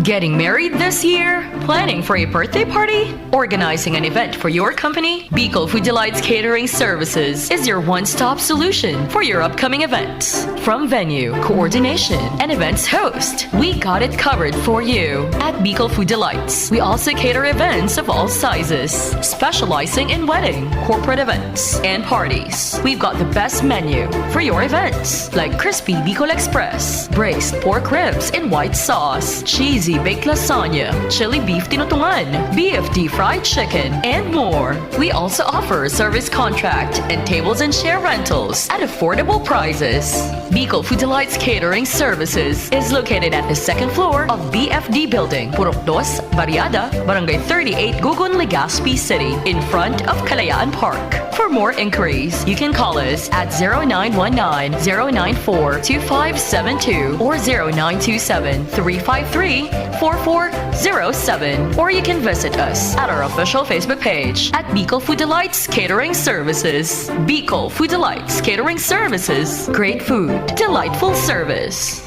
Getting married this year? Planning for a birthday party? Organizing an event for your company? Bicol Food Delights Catering Services is your one-stop solution for your upcoming events. From venue, coordination, and events host, we got it covered for you. At Bicol Food Delights, we also cater events of all sizes, specializing in wedding, corporate events, and parties. We've got the best menu for your events, like crispy Bicol Express, braised pork ribs in white sauce, cheesy baked lasagna, chili beef tinutungan, B F D fried chicken, and more. We also offer service contract and tables and chair rentals at affordable prices. Bicol Food Delights Catering Services is located at the second floor of B F D Building, Purok Dos, Barriada, Barangay thirty-eight, Gugun, Legazpi City, in front of Kalayaan Park. For more inquiries, you can call us at zero nine one nine, zero nine four, two five seven two or zero nine two seven, three five three, four four zero seven, or you can visit us at our official Facebook page at Bicol Food Delights Catering Services. Bicol Food Delights Catering Services. Great food, delightful service.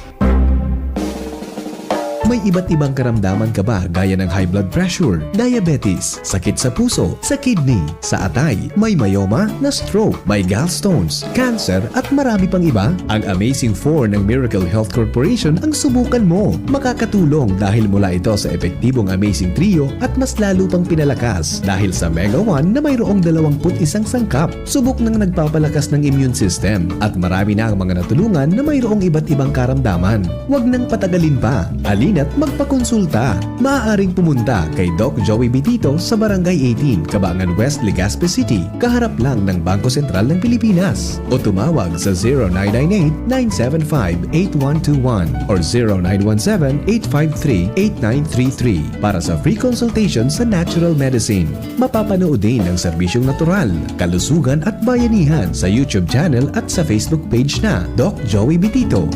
May iba't ibang karamdaman ka ba, gaya ng high blood pressure, diabetes, sakit sa puso, sa kidney, sa atay, may myoma, na-stroke, may gallstones, cancer, at marami pang iba? Ang Amazing Four ng Miracle Health Corporation ang subukan mo. Makakatulong dahil mula ito sa epektibong Amazing Trio at mas lalo pang pinalakas dahil sa Mega One na mayroong dalawampu't isang sangkap. Subok nang nagpapalakas ng immune system at marami na ang mga natulungan na mayroong iba't ibang karamdaman. Huwag nang patagalin pa. Halina at magpakonsulta. Maaaring pumunta kay Doc Joey Bitito sa Barangay eighteen, Cabangan West, Legazpi City, kaharap lang ng Bangko Sentral ng Pilipinas. O tumawag sa zero nine nine eight, nine seven five, eight one two one or zero nine one seven, eight five three, eight nine three three para sa free consultation sa natural medicine. Mapapanood din ang serbisyong natural, kalusugan at bayanihan sa YouTube channel at sa Facebook page na Doc Joey Bitito.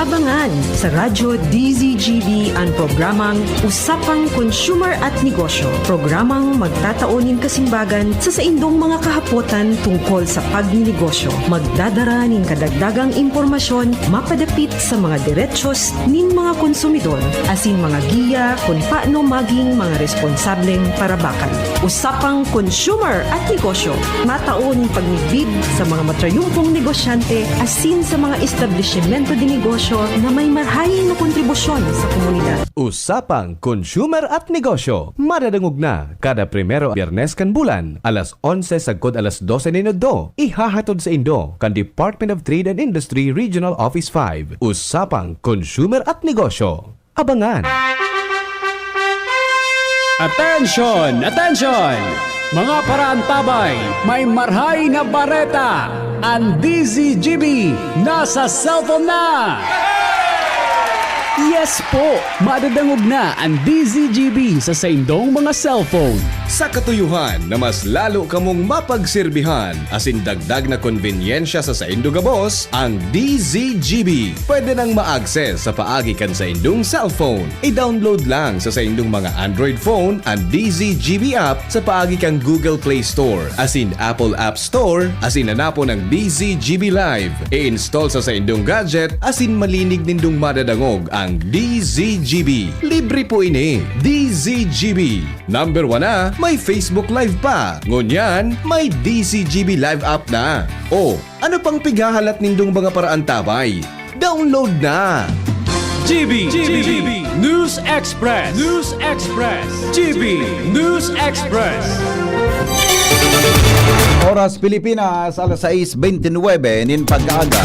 Abangan sa Radyo D Z G B an programang Usapang Consumer at Negosyo, programang magtatao nin kasimbagan sa saindong mga kahapotan tungkol sa pagninegosyo. Magdadara nin kadagdagang impormasyon mapadapit sa mga derechos nin mga konsumidor asin mga giya kun paano maging mga responsableng parabakan. Usapang Consumer at Negosyo, matao nin pagmidbid sa mga matrayumpong negosyante asin sa mga establisimento de negosyo na may marhay na kontribusyon sa komunidad. Usapang Consumer at Negosyo, madadangog na kada primero Biyernes kan bulan, alas onse sagkod alas dose nin udto. Ihahatod saindo kan Department of Trade and Industry Regional Office five. Usapang Consumer at Negosyo. Abangan! Attention! Attention! Mga paraantabay, may marhay na bareta! Ang D Z G B nasa cellphone na! Yes po! Madadangog na ang D Z G B sa saindong mga cellphone. Sa katuyohan na mas lalo kamong mapagserbihan asin dagdag na konbenyensya sa saindo gabos, ang D Z G B pwede nang ma-access sa paagi kan saindong cellphone. I-download lang sa saindong mga Android phone ang D Z G B app sa paagi kan Google Play Store asin Apple App Store asin hanapon ang D Z G B Live. I-install sa saindong gadget asin malinig nindong madadangog ang D Z G B. Libre po ini. D Z G B. Number one na, may Facebook Live pa. Ngunyan, may D Z G B Live app na. O, ano pang pighahalat nindong mga paraantabay? Download na! G B, G B, News Express, News Express, G B, News Express. Oras Pilipinas, alas sais bente nuebe nin pag-aaga.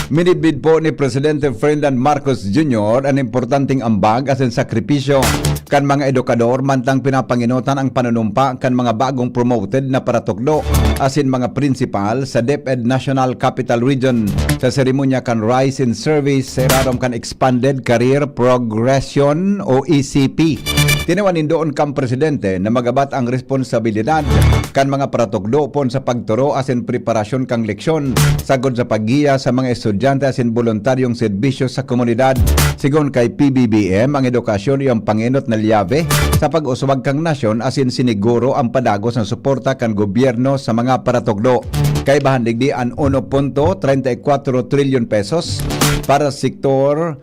Minidbid po ni Presidente Ferdinand Marcos Junior an importanteng ambag asin sakripisyo kan mga edukador mantang pinapangenotan ang panunumpa kan mga bagong promoted na paratukdo asin mga prinsipal sa DepEd National Capital Region sa seremonya kan Rise in Service sa irarom kan Expanded Career Progression o E C P. Tinawan nin doon kan presidente na magabat ang responsabilidad kan mga paratukdo poon sa pagturo asin preparasyon kan leksyon sagkod sa paggiya sa mga estudyante asin boluntaryong serbisyo sa komunidad. Sigon kay P B B M, ang edukasyon iyo an pangenot na lyabe sa pag-uswag kan nasyon asin siniguro an padagos na suporta kan gobyerno sa mga paratukdo. Kaibahan digdi an uno punto treinta y cuatro trilyon pesos para sa sektor,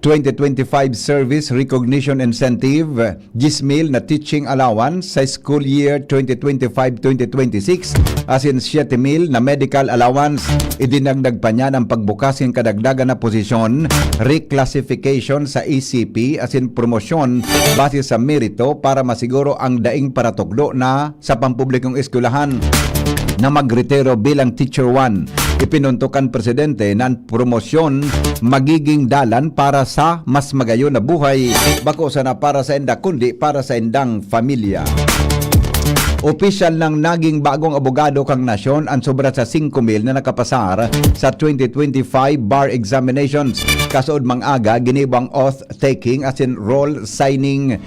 twenty twenty-five Service Recognition Incentive, dyes mil na teaching allowance sa school year twenty twenty-five twenty twenty-six, asin siyete mil na medical allowance. Idinagdag pa niyan ang pagbukas nin kadagdagan na posisyon, reclassification sa E C P, asin promosyon base sa merito para masiguro ang daing paratukdo na sa pampublikong eskwelahan na magretiro bilang Teacher one. Ipinuntok kan presidente na ang promosyon magiging dalan para sa mas magayon na buhay, bako sana para sa inda, kundi para sa indang pamilya. Opisyal nang naging bagong abogado kan nasyon an sobra sa singko mil na nakapasar sa twenty twenty-five bar examinations. Kasunod mang aga, ginibo ang oath taking asin roll signing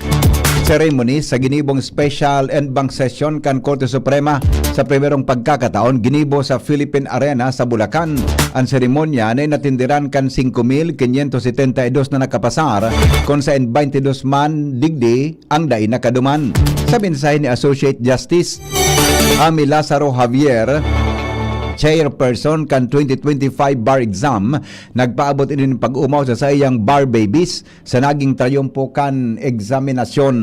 ceremony sa ginibong special en banc session kan Korte Suprema. Sa primerong pagkakataon, ginibo sa Philippine Arena sa Bulacan. Ang seremonya na inatenderan kan singko mil quinientos setenta y dos na nakapasar, kun saen baynte dos man digdi ang dai nakaduman. Sa mensahe ni Associate Justice Amy Lazaro Javier, chairperson kan twenty twenty-five bar exam, nagpaabot ini nin pag-omaw sa saiyang bar babies sa naging trayumpo kan eksaminasyon.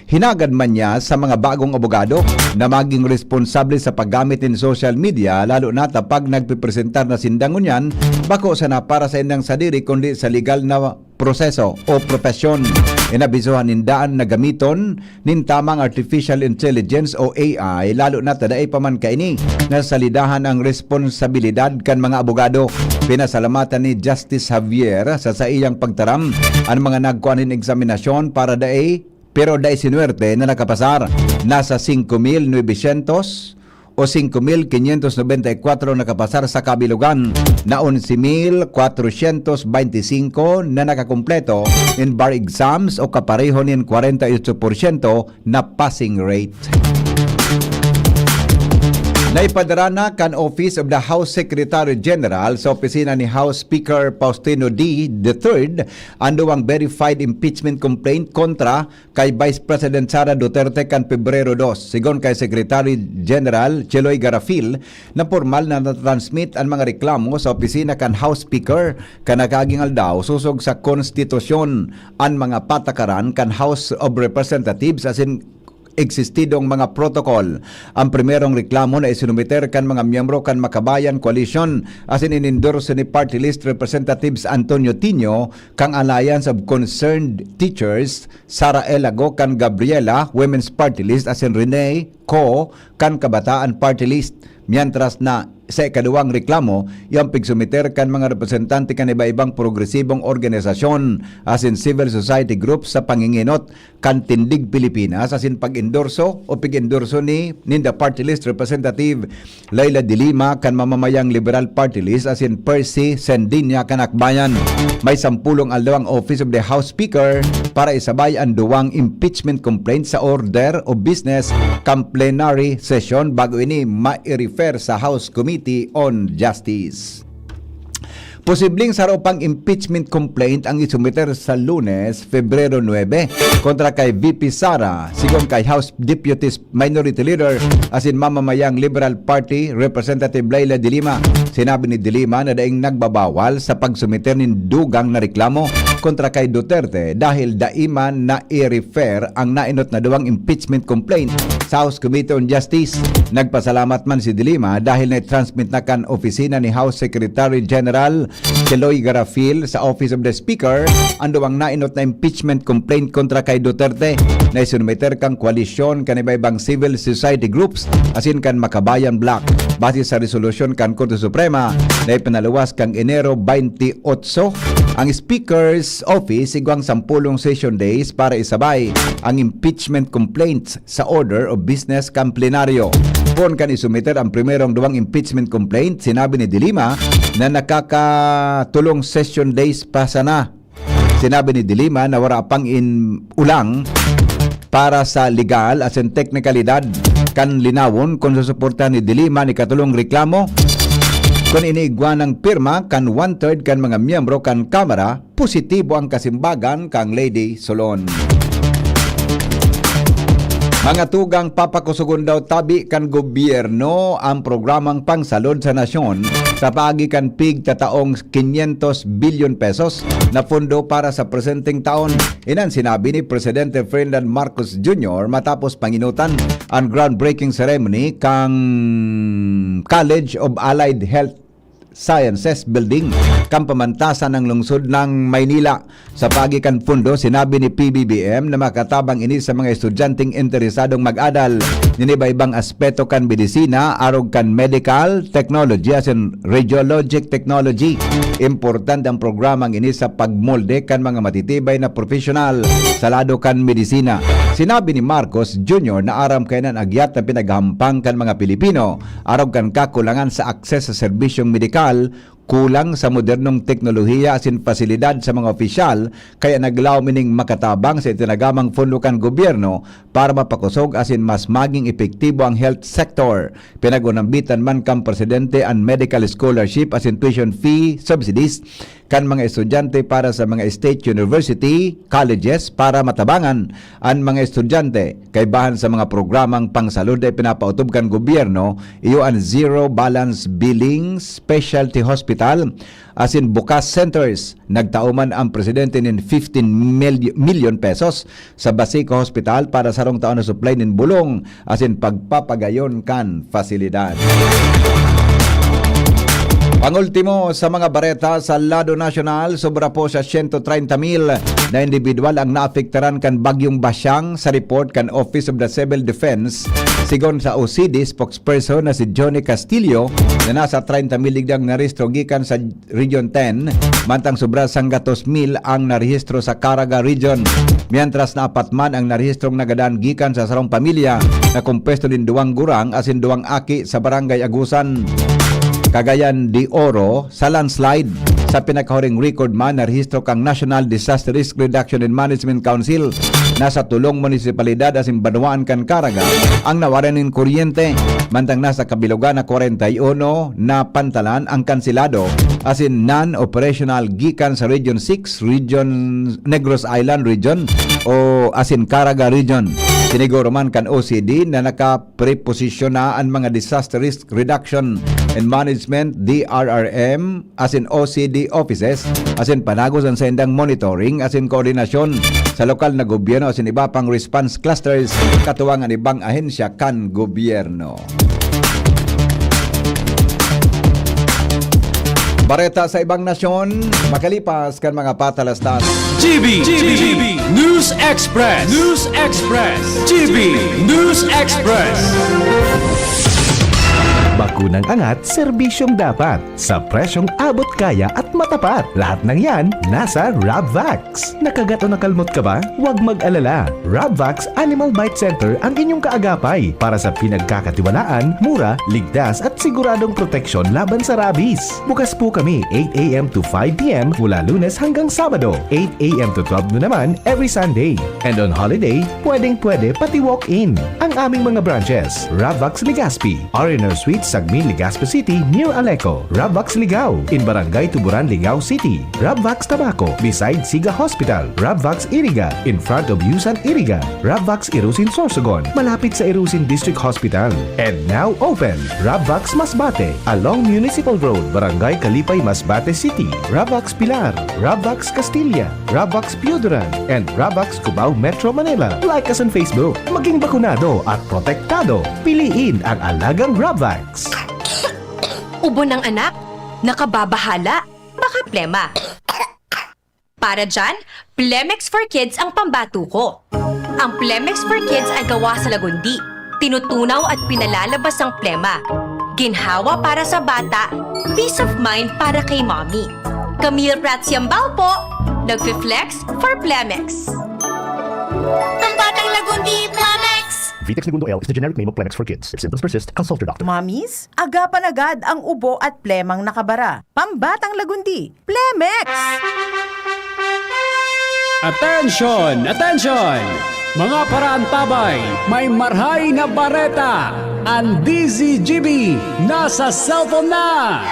Hinagad man niya sa mga bagong abogado na maging responsable sa paggamit nin social media, lalo na ta pag nagpepresentar na sinda ngunyan, bako sana para sa indang sadiri kundi sa legal na proseso o propesyon. Inabisohan ninda an nagamiton nin tamang artificial intelligence o A I, lalo na ta dai pa man kaini nasalidahan ang responsabilidad kan mga abogado. Pinasalamatan ni Justice Javier sa saiyang pagtaram an mga nagkua nin eksaminasyon para dai, pero dai sinuwerte na nakapasar. Nasa singko mil novecientos o singko mil quinientos noventa y cuatro nakapasar sa kabilugan na onse mil kwatrosyentos baynte singko na nakakumpleto nin bar exams o kapareho nin kwarenta y otso porsyento na passing rate. Naipadara na kan Office of the House Secretary General sa opisina ni House Speaker Faustino Dy the third an duwang verified impeachment complaint kontra kay Vice President Sara Duterte kan Pebrero dos. Sigon kay Secretary General Cheloy Garafil, na pormal na na-transmit an mga reklamo sa opisina kan House Speaker kan nakaaging aldaw sosog sa konstitusyon, an mga patakaran kan House of Representatives asin eksistidong mga protocol. Ang primerong reklamo na isinumiter kan mga miyembro kan Makabayan Coalition asin inendorso ni Party List Representatives Antonio Tinio kan Alliance of Concerned Teachers, Sara Elago kan Gabriela Women's Party List asin Rene Co kan Kabataan Party List. Mientras na sa ikaduwang reklamo, iyang pigsumiter kan mga representante kan iba-ibang progresibong organisasyon asin civil society groups sa pangingenot kan Tindig Pilipinas asin pag-endorso o pig-endorso ni ninda Party List Representative Leila de Lima kan mamamayang Liberal Party List asin Percy Sendinia kan Akbayan. May sampulong aldaw ang Office of the House Speaker para isabay an duwang impeachment complaint sa order of business kan plenary session bago ini ma-refer sa House Committee on Justice. Posibleng saro pang impeachment complaint ang isumiter sa Lunes, Febrero nuebe, kontra kay V P Sara, sigon kay House Deputy Minority Leader asin mamamayang Liberal Party Representative Leila de Lima. Sinabi ni de Lima na daing nagbabawal sa pagsumiter nin dugang na reklamo kontra kay Duterte dahil dai man na-refer ang naenot na duwang impeachment complaint sa House Committee on Justice. Nagpasalamat man si de Lima dahil na-transmit na kan opisina ni House Secretary General Cheloy Garafil sa Office of the Speaker an duwang naenot na impeachment complaint kontra kay Duterte na isinumiter kan koalisyon kan iba-ibang civil society groups asin kan Makabayan Bloc. Base sa resolusyon kan Korte Suprema na ipinaluwas kan Enero baynte otso, ang Speaker's Office igwang sampulong session days para isabay ang impeachment complaints sa order of business kan plenaryo. Poon kan isumiter ang primerong duwang impeachment complaint, sinabi ni de Lima na nakakatulong session days pa sana. Sinabi ni de Lima na wara pang in ulang para sa legal asin teknikalidad kan linawon kung susuportahan ni de Lima an ikatulong reklamo kun ini igwa nang pirma kan one-third kan mga miyembro kan Kamara. Positibo ang kasimbagan kan Lady Solon. Mga tugang, papakusogon daw tabi kan gobyerno ang programang pangsalod sa nasyon sa paagi kan pigtataong quinientos bilyon pesos na pondo para sa presenteng taon. Iyan an sinabi ni Presidente Ferdinand Marcos Junior matapos panginutan an groundbreaking ceremony kan College of Allied Health Sciences Building kan pamantasan ng lungsod ng Maynila. Sa paagi kan pondo, sinabi ni P B B M na makatabang ini sa mga estudyanteng interesadong mag-adal nin iba-ibang aspeto kan medisina, arog kan medical technology asin radiologic technology. Importante ang programang ini sa pagmolde kan mga matitibay na profesional sa lado kan medisina. Sinabi ni Marcos Junior na aram kaiyan an agyat na pinaghahampang kan mga Pilipino arog kan kakulangan sa akses sa serbisyong medikal, kulang sa modernong teknolohiya asin pasilidad sa mga opisyal, kaya naglaom ining makatabang sa itinagamang pondo kan gobyerno para mapakosog asin mas maging epektibo ang health sector. Pinag-unambitan man kan presidente an medical scholarship asin tuition fee subsidies kan mga estudyante para sa mga state university, colleges para matabangan an mga estudyante. Kaibahan sa mga programang pangsalud na ipinapaotob kan gobyerno, iyo an zero balance billing, specialty hospital, asin bukas centers. Nagtao man ang presidente nin fifteen million pesos sa Basico Hospital para sarong taon na supply nin bulong asin pagpapagayon kan pasilidad. Ang ultimo sa mga bareta sa lado nasyonal, sobra po sa siyento treinta mil na indibidwal ang naapektaran kan Bagyong Basyang sa report kan Office of the Civil Defense. Sigon sa O C D spokesperson na si Johnny Castillo, na nasa treinta mil digdi ang narehistro gikan sa Region ten, mantang sobra sanggatos mil ang narehistro sa Caraga Region, mientras na apat man ang narehistrong nagadan gikan sa sarong pamilya na kompuesto nin duwang gurang asin duwang aki sa Barangay Agusan, Cagayan de Oro, sa landslide. Sa pinakahuring record man, narehistro kan National Disaster Risk Reduction and Management Council na sa tolong munisipalidad asin banwaan kan Caraga ang nawaran nin kuryente, mantang nasa kabilugan na kwarenta y uno na pantalan ang kanselado asin non-operational gikan sa Region six, Region Negros Island Region o asin Caraga Region. Siniguro man kan O C D na nakapreposisyon na an mga Disaster Risk Reduction and Management, D R R M, asin O C D offices, asin panagos an saindang monitoring asin koordinasyon sa lokal na gobyerno asin iba pang response clusters, katuwang an ibang ahensya kan gobyerno. Bareta sa ibang nasyon, makalipas kan mga patalastas. G B, G B, News Express, News Express, G B News Express. Bakunang angat, serbisyong dapat, sa presyong abot kaya at matapat. Lahat ng yan, nasa Rabvax. Nakagat o nakalmot ka ba? Huwag mag-alala. Rabvax Animal Bite Center ang inyong kaagapay para sa pinagkakatiwalaan, mura, ligtas at siguradong proteksyon laban sa rabies. Bukas po kami eight a m to five p m mula Lunes hanggang Sabado, eight a m to twelve noon naman every Sunday. And on holiday, pwedeng-pwede pati walk-in. Ang aming mga branches, Rabvax Legazpi, R and R Suite, Sagmin, Legazpi City, near Aleco, Rabvax Ligao, in Barangay Tuburan, Ligao City, Rabvax Tabaco, beside Siga Hospital, Rabvax Iriga, in front of Yusan Iriga, Rabvax Irusin Sorsogon, malapit sa Irusin District Hospital. And now open, Rabvax Masbate, along Municipal Road, Barangay Kalipay, Masbate City, Rabvax Pilar, Rabvax Castilla, Rabvax Pioduran, and Rabvax Cubao, Metro Manila. Like us on Facebook. Maging bakunado at protektado. Piliin ang alagang Rabvax. Ubo ng anak? Nakababahala? Baka plema. Para dyan, Plemex for Kids ang pambato ko. Ang Plemex for Kids ay gawa sa lagundi. Tinutunaw at pinalalabas ang plema. Ginhawa para sa bata, peace of mind para kay mommy. Camille Prats Yambao po, nagfi-flex for Plemex. Ang batang lagundi, Plemex! Vitex Negundo L is the generic name of Plemex for Kids. If symptoms persist, consult your doctor. Mommies, agapan agad ang ubo at plemang nakabara. Pambatang lagundi, Plemex! Attention! Attention! Mga paraantabay, may marhay na bareta! An D Z G B nasa cellphone na!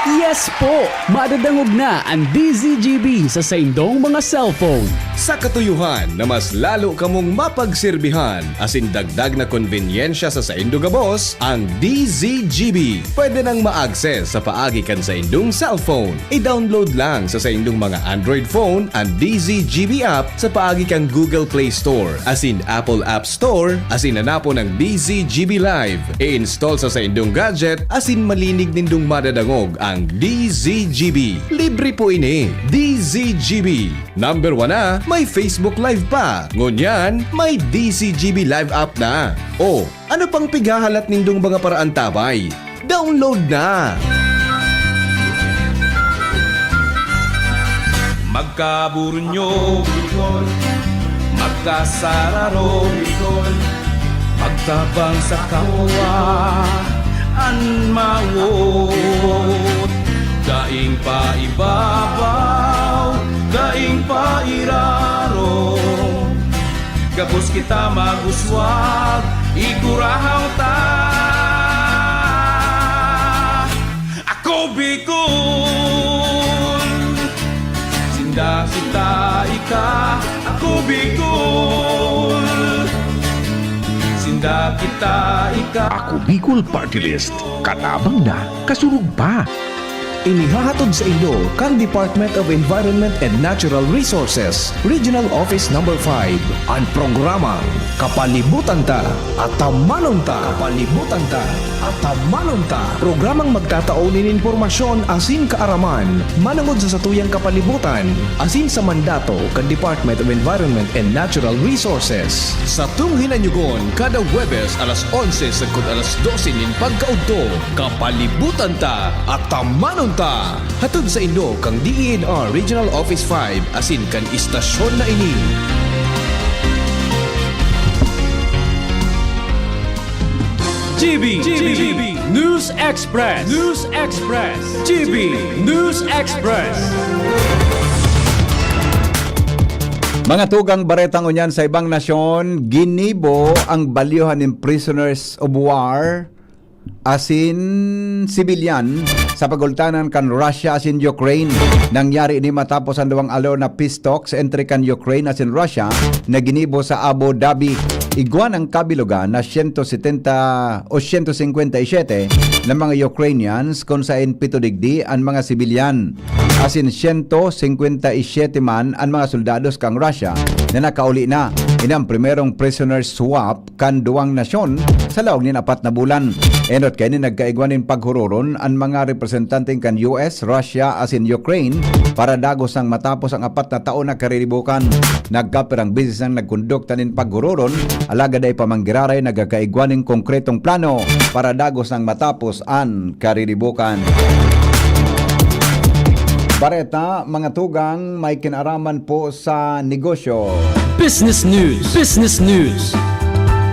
Yes po! Madadangog na an D Z G B sa saindong mga cellphone. Sa katuyohan na mas lalo kamong mapagserbihan asin dagdag na konbenyensya sa saindo gabos, ang D Z G B pwede nang ma-access sa paagi kan saindong cellphone. I-download lang sa saindong mga Android phone an D Z G B app sa paagi kan Google Play Store asin Apple App Store asin hanapon ang D Z G B Live. I-install sa saindong gadget asin malinig nindong madadangog ang D Z G B. Libre po ini. D Z G B. Number one na, may Facebook Live pa. Ngunyan, may D Z G B Live app na. O, ano pang pighahalat nindong mga paraantabay? Download na! Magkaburunyo, Bicol. Magkasararo, Bicol. Magtabang sa kapwa an mawot. Daing paibabaw, daing pairarom. Gabos kita mag-uswag, igurahaw ta. Ako Bicol, sinda kita ika. Ako Bicol, sinda kita ika. Ako Bicol Party List, katabang na, kasurog pa. Inihahatod sa indo kan Department of Environment and Natural Resources, Regional Office Number five, an programang Kapalibutan Ta, Atamanon Ta. Kapalibutan Ta, Atamanon Ta. Programang magtatao nin impormasyon asin kaaraman manongod sa satuyang kapalibutan asin sa mandato kan Department of Environment and Natural Resources. Satong hinanyugon kada Huwebes alas onse sagkod alas dose nin pagkaudto. Kapalibutan Ta, Atamanon Ta. Hatod sa indo kan D E N R Regional Office five asin kan istasyon na ini. G B, G B, News Express, News Express, G B News Express. Mga tugang, bareta ngunyan sa ibang nasyon, ginibo ang balyohan nin prisoners of war asin sibilyan sa pagultanan kan Russia asin Ukraine. Nangyari ini matapos an duwang aldaw na peace talks entre kan Ukraine asin Russia na ginibo sa Abu Dhabi. Igwa nang kabilogan na siyento setenta o siyento singkwenta y siyete na mga Ukrainians, kun saen pito digdi an mga sibilyan, asin siyento singkwenta y siyete man an mga soldados kan Russia na nakauli na. Ini an primerong prisoner swap kan duwang nasyon sa laog nin apat na bulan. Enot kaini, nagkaigwa nin paghuroron an mga representante kan U S, Russia asin Ukraine para dagos nang matapos ang apat na taon na kariribukan. Nagkapirang beses nang nagkondukta nin paghuroron, alagad dai pa man giraray nagkakaigwa nin konkretong plano para dagos nang matapos an kariribukan. Bareta, mga tugang, may kinaraman po sa negosyo. Business News. Business News.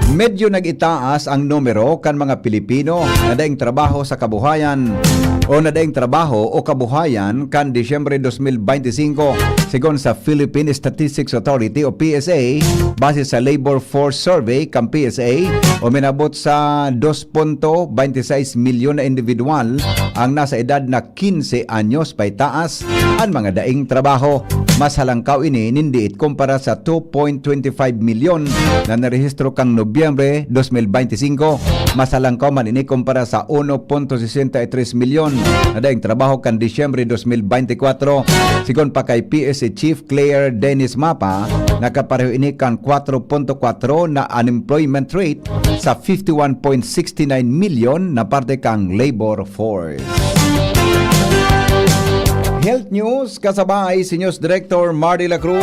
Medyo nag-itaas ang numero kan mga Pilipino na daing trabaho sa kabuhayan o na daing trabaho o kabuhayan kan Disyembre dos mil beinti singko, sigon sa Philippine Statistics Authority o P S A. Base sa Labor Force Survey kan P S A, uminabot sa dos punto beinti sais milyon na individual ang nasa edad na quince anyos paitaas an mga daing trabaho. Mas halangkaw ini nin diit kumpara sa two point twenty five milyon na narehistro kan Nobyembre dos mil beinti singko. Mas halangkaw man ini kumpara sa uno punto sesenta y tres milyon na daing trabaho kan Disyembre dos mil beinti kwatro. Sigon pa kay P S A Chief Claire Dennis Mapa, nakapareho ini kan kwatro punto kwatro na unemployment rate sa fifty one point sixty nine milyon na parte kan labor force. Health News, kasabay si News Director Mardy La Cruz.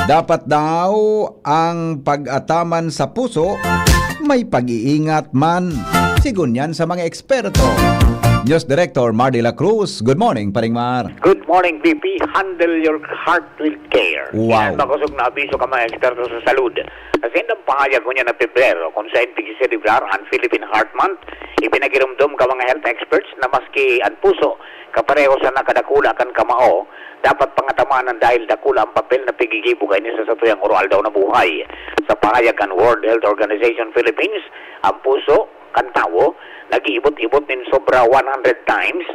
Dapat daw ang pag-ataman sa puso may pag-iingat man, sigon yan sa mga eksperto. News Director Mardy La Cruz, good morning, Paring Mar. Good morning, B P. Handle your heart with care. Wow. Yan makosog na abiso kan mga eksperto sa salud. Sa saindang pahayag ngunyan na Pebrero, kun saen pigseselebrar an Philippine Heart Month, ipinagiromdom kan mga health experts na maski an puso kapareho sana kadakula kan kamao, dapat pangataman dahil dakula an papel na pigigibo kaini sa satuyang oro-aldaw na buhay. Sa pahayag kan World Health Organization Philippines, an puso kan tawo nag-iibot-ibot nin sobra one hundred times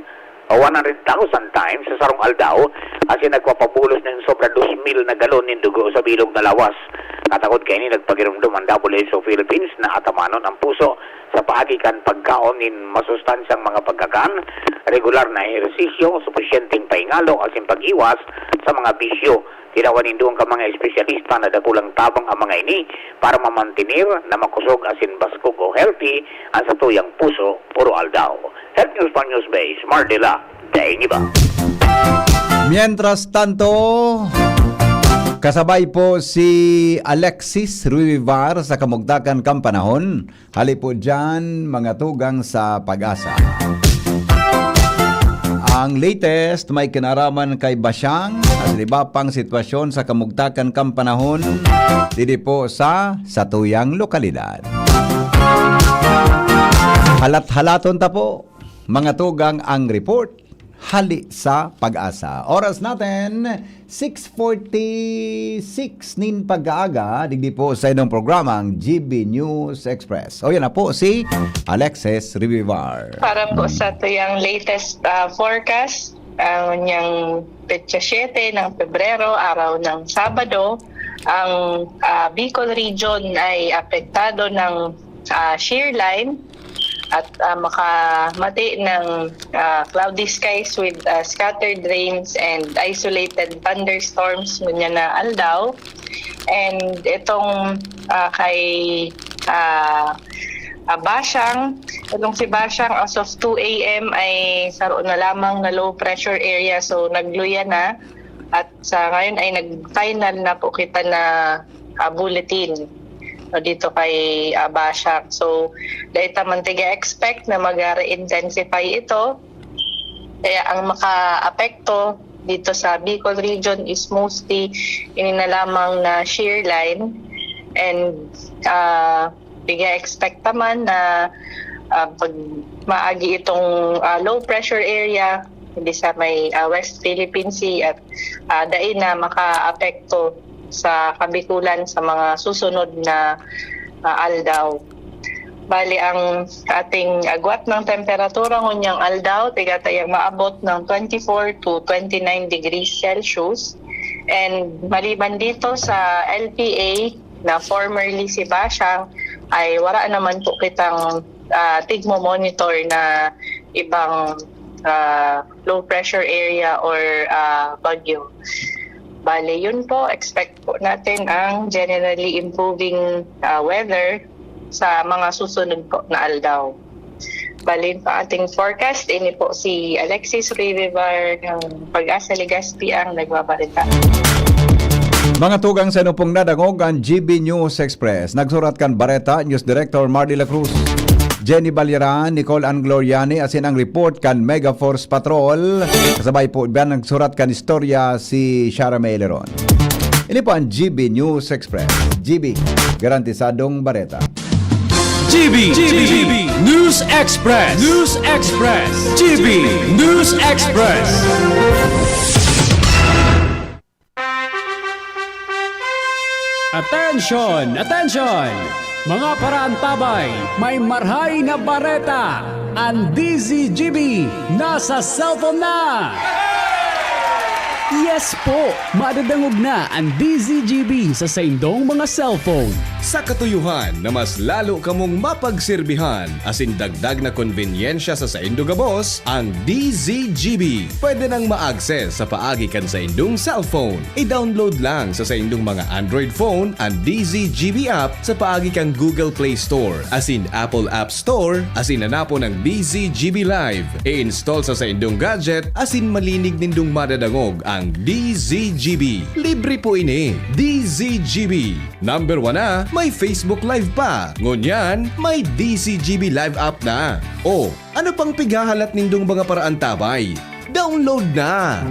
o one hundred thousand times sa sarong aldaw, asin nagpapabulos nin sobra dos mil na galon nin dugo sa bilog na lawas. Katakod kaini, nagpagiromdom an W H O Philippines na atamanon an puso sa paagi kan pagkaon nin masustansyang mga pagkakan, regular na ehersisyo, supisyenteng pahingalo asin pag-iwas sa mga bisyo. Tinawan nin duwang ka mga espesyalista na dakulang tabang an mga ini para mamantener na makosog asin baskog o healthy an satuyang puso oro-aldaw. Health News pa News Base, Mardela, daing iba. Mientras tanto, kasabay po si Alexis Ruibar sa kamugtakan kan panahon. Hali po dyan, mga tugang sa Pag-asa. Ang latest may kinaraman kay Basyang at iba pang sitwasyon sa kamugtakan kan panahon didi po sa satuyang lokalidad. Halat-halaton ta po, mga tugang, ang report hali sa Pag-asa. Oras natin, six forty-six nin pag-aaga, digdi po sa inyong programang G B News Express. O, yan na po si Alexis Rivivar. Para po sa tuyang latest, ah, forecast, ang niyang petsa siyete ng Pebrero, araw ng Sabado, ang, ah, Bicol Region ay apektado ng, ah, shear line. at ah, makamati ng ah, cloudy skies with ah, scattered rains and isolated thunderstorms ngunyan na aldaw. And itong ah, kay ah, ah, Bashang, itong si Bashang, as of two a m ay saro na lamang na low pressure area, so nagluya na. At sa ngayon ay nag-final na po kita na ah, bulletin, no, dito kay ah, Bashang. So, dahil taman tiga-expect na mag-intensify ito, kaya ang makaapekto dito sa Bicol region is mostly ini na lamang na shear line. And ah, tiga-expect naman na ah, pag maagi itong ah, low pressure area, hindi sa may ah, West Philippine Sea at ah, dai na makaapekto sa Kabikulan sa mga susunod na ah, aldaw. Bali, ang ating agwat ng temperatura ngunyang aldaw, tigatayang maabot ng twenty-four to twenty-nine degrees Celsius. And maliban dito sa L P A na formerly si Bashang, ay wala naman po kitang ah, tigmo-monitor na ibang ah, low pressure area or ah, bagyo. Bale, yun po, expect po natin ang generally improving ah, weather sa mga susunod po na aldaw. Bale, yun po ating forecast. Ini po si Alexis Rivivar ng Pag-asa Legazpi ang nagbabarita. Mga tugang, sa inyo pong nadangog an G B News Express. Nagsurat kan bareta, News Director Mardy La Cruz, Jenny Balyaran, Nicole Angloriani, asin ang report kan Mega Force Patrol. Kasabay po iyan nagsurat kan istorya si Shara May Leron. Ini po ang G B News Express. G B, garantisadong bareta. G B, G B, News Express, News Express, G B, News Express. Attention! Attention! Mga paraantabay, may marhay na bareta! An D Z G B nasa cellphone na! Yes po! Madadangog na an D Z G B sa saindong mga cellphone. Sa katuyuhan na mas lalo kamong mapagserbihan asin dagdag na konbenyensya sa saindo gabos, ang D Z G B pwede nang ma-access sa paagi kan saindong cellphone. I-download lang sa saindong mga Android phone an D Z G B app sa paagi kan Google Play Store asin Apple App Store asin hanapon ang D Z G B Live. I-install sa saindong gadget asin malinig nindong madadangog ang D Z G B. Libre po ini. D Z G B. Number one na, may Facebook Live pa. Ngunyan, may D Z G B Live app na. O, ano pang pighahalat nindong mga paraantabay? Download na!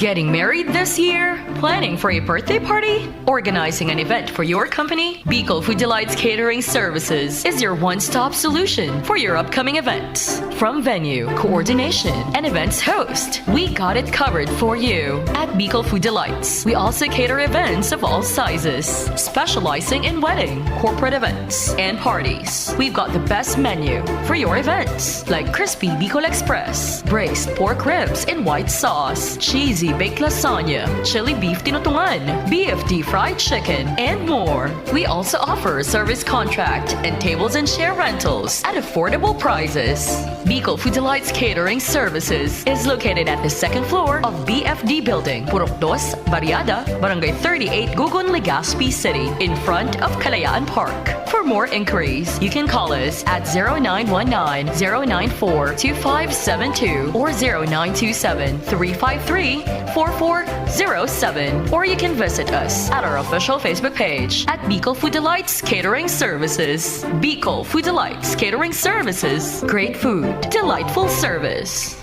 Getting married this year? Planning for a birthday party? Organizing an event for your company? Bicol Food Delights Catering Services is your one-stop solution for your upcoming events. From venue, coordination, and events host, we got it covered for you. At Bicol Food Delights, we also cater events of all sizes, specializing in wedding, corporate events, and parties. We've got the best menu for your events, like crispy Bicol Express, braised pork ribs in white sauce, cheesy baked lasagna, chili beef tinutungan, B F D fried chicken, and more. We also offer service contract and tables and chair rentals at affordable prices. Bicol Food Delights Catering Services is located at the second floor of B F D Building, Purok Dos, Barriada, Barangay thirty-eight, Gugun, Legazpi City, in front of Kalayaan Park. For more inquiries, you can call us at zero nine one nine, zero nine four, two five seven two or zero nine two seven, three five three, four four zero seven. Or you can visit us at our official Facebook page at Bicol Food Delights Catering Services. Bicol Food Delights Catering Services. Great food, delightful service.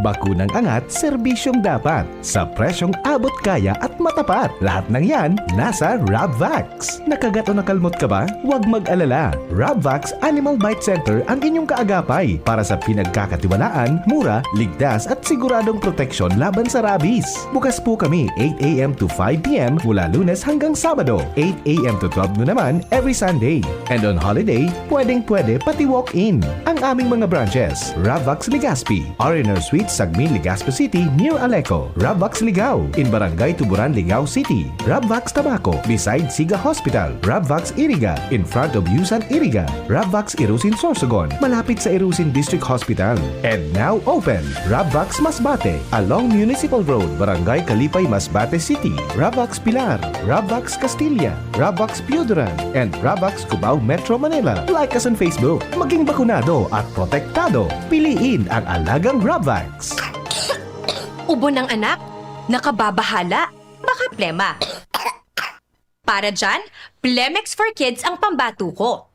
Bakunang angat, serbisyong dapat, sa presyong abot kaya at matapat. Lahat ng yan, nasa Rabvax. Nakagat o nakalmot ka ba? Huwag mag-alala. Rabvax Animal Bite Center ang inyong kaagapay para sa pinagkakatiwalaan, mura, ligtas at siguradong proteksyon laban sa rabies. Bukas po kami eight a.m. to five p.m. mula Lunes hanggang Sabado, eight a.m. to twelve noon naman every Sunday. And on holiday, pwedeng-pwede pati walk-in. Ang aming mga branches, Rabvax Legazpi, R and R Suites Sagmin, Legazpi City, near Aleco. Rabvax Ligao, in Barangay Tuburan, Ligao City. Rabvax Tabaco, beside Siga Hospital. Rabvax Iriga, in front of Yusan Iriga. Rabvax Irusin, Sorsogon, malapit sa Irusin District Hospital. And now open, Rabvax Masbate, along Municipal Road, Barangay Kalipay, Masbate City. Rabvax Pilar, Rabvax Castilla, Rabvax Pioduran, and Rabvax Cubao, Metro Manila. Like us on Facebook. Maging bakunado at protektado. Piliin ang alagang Rabvax. Ubo ng anak, nakababahala, baka plema. Para dyan, Plemex for Kids ang pambato ko.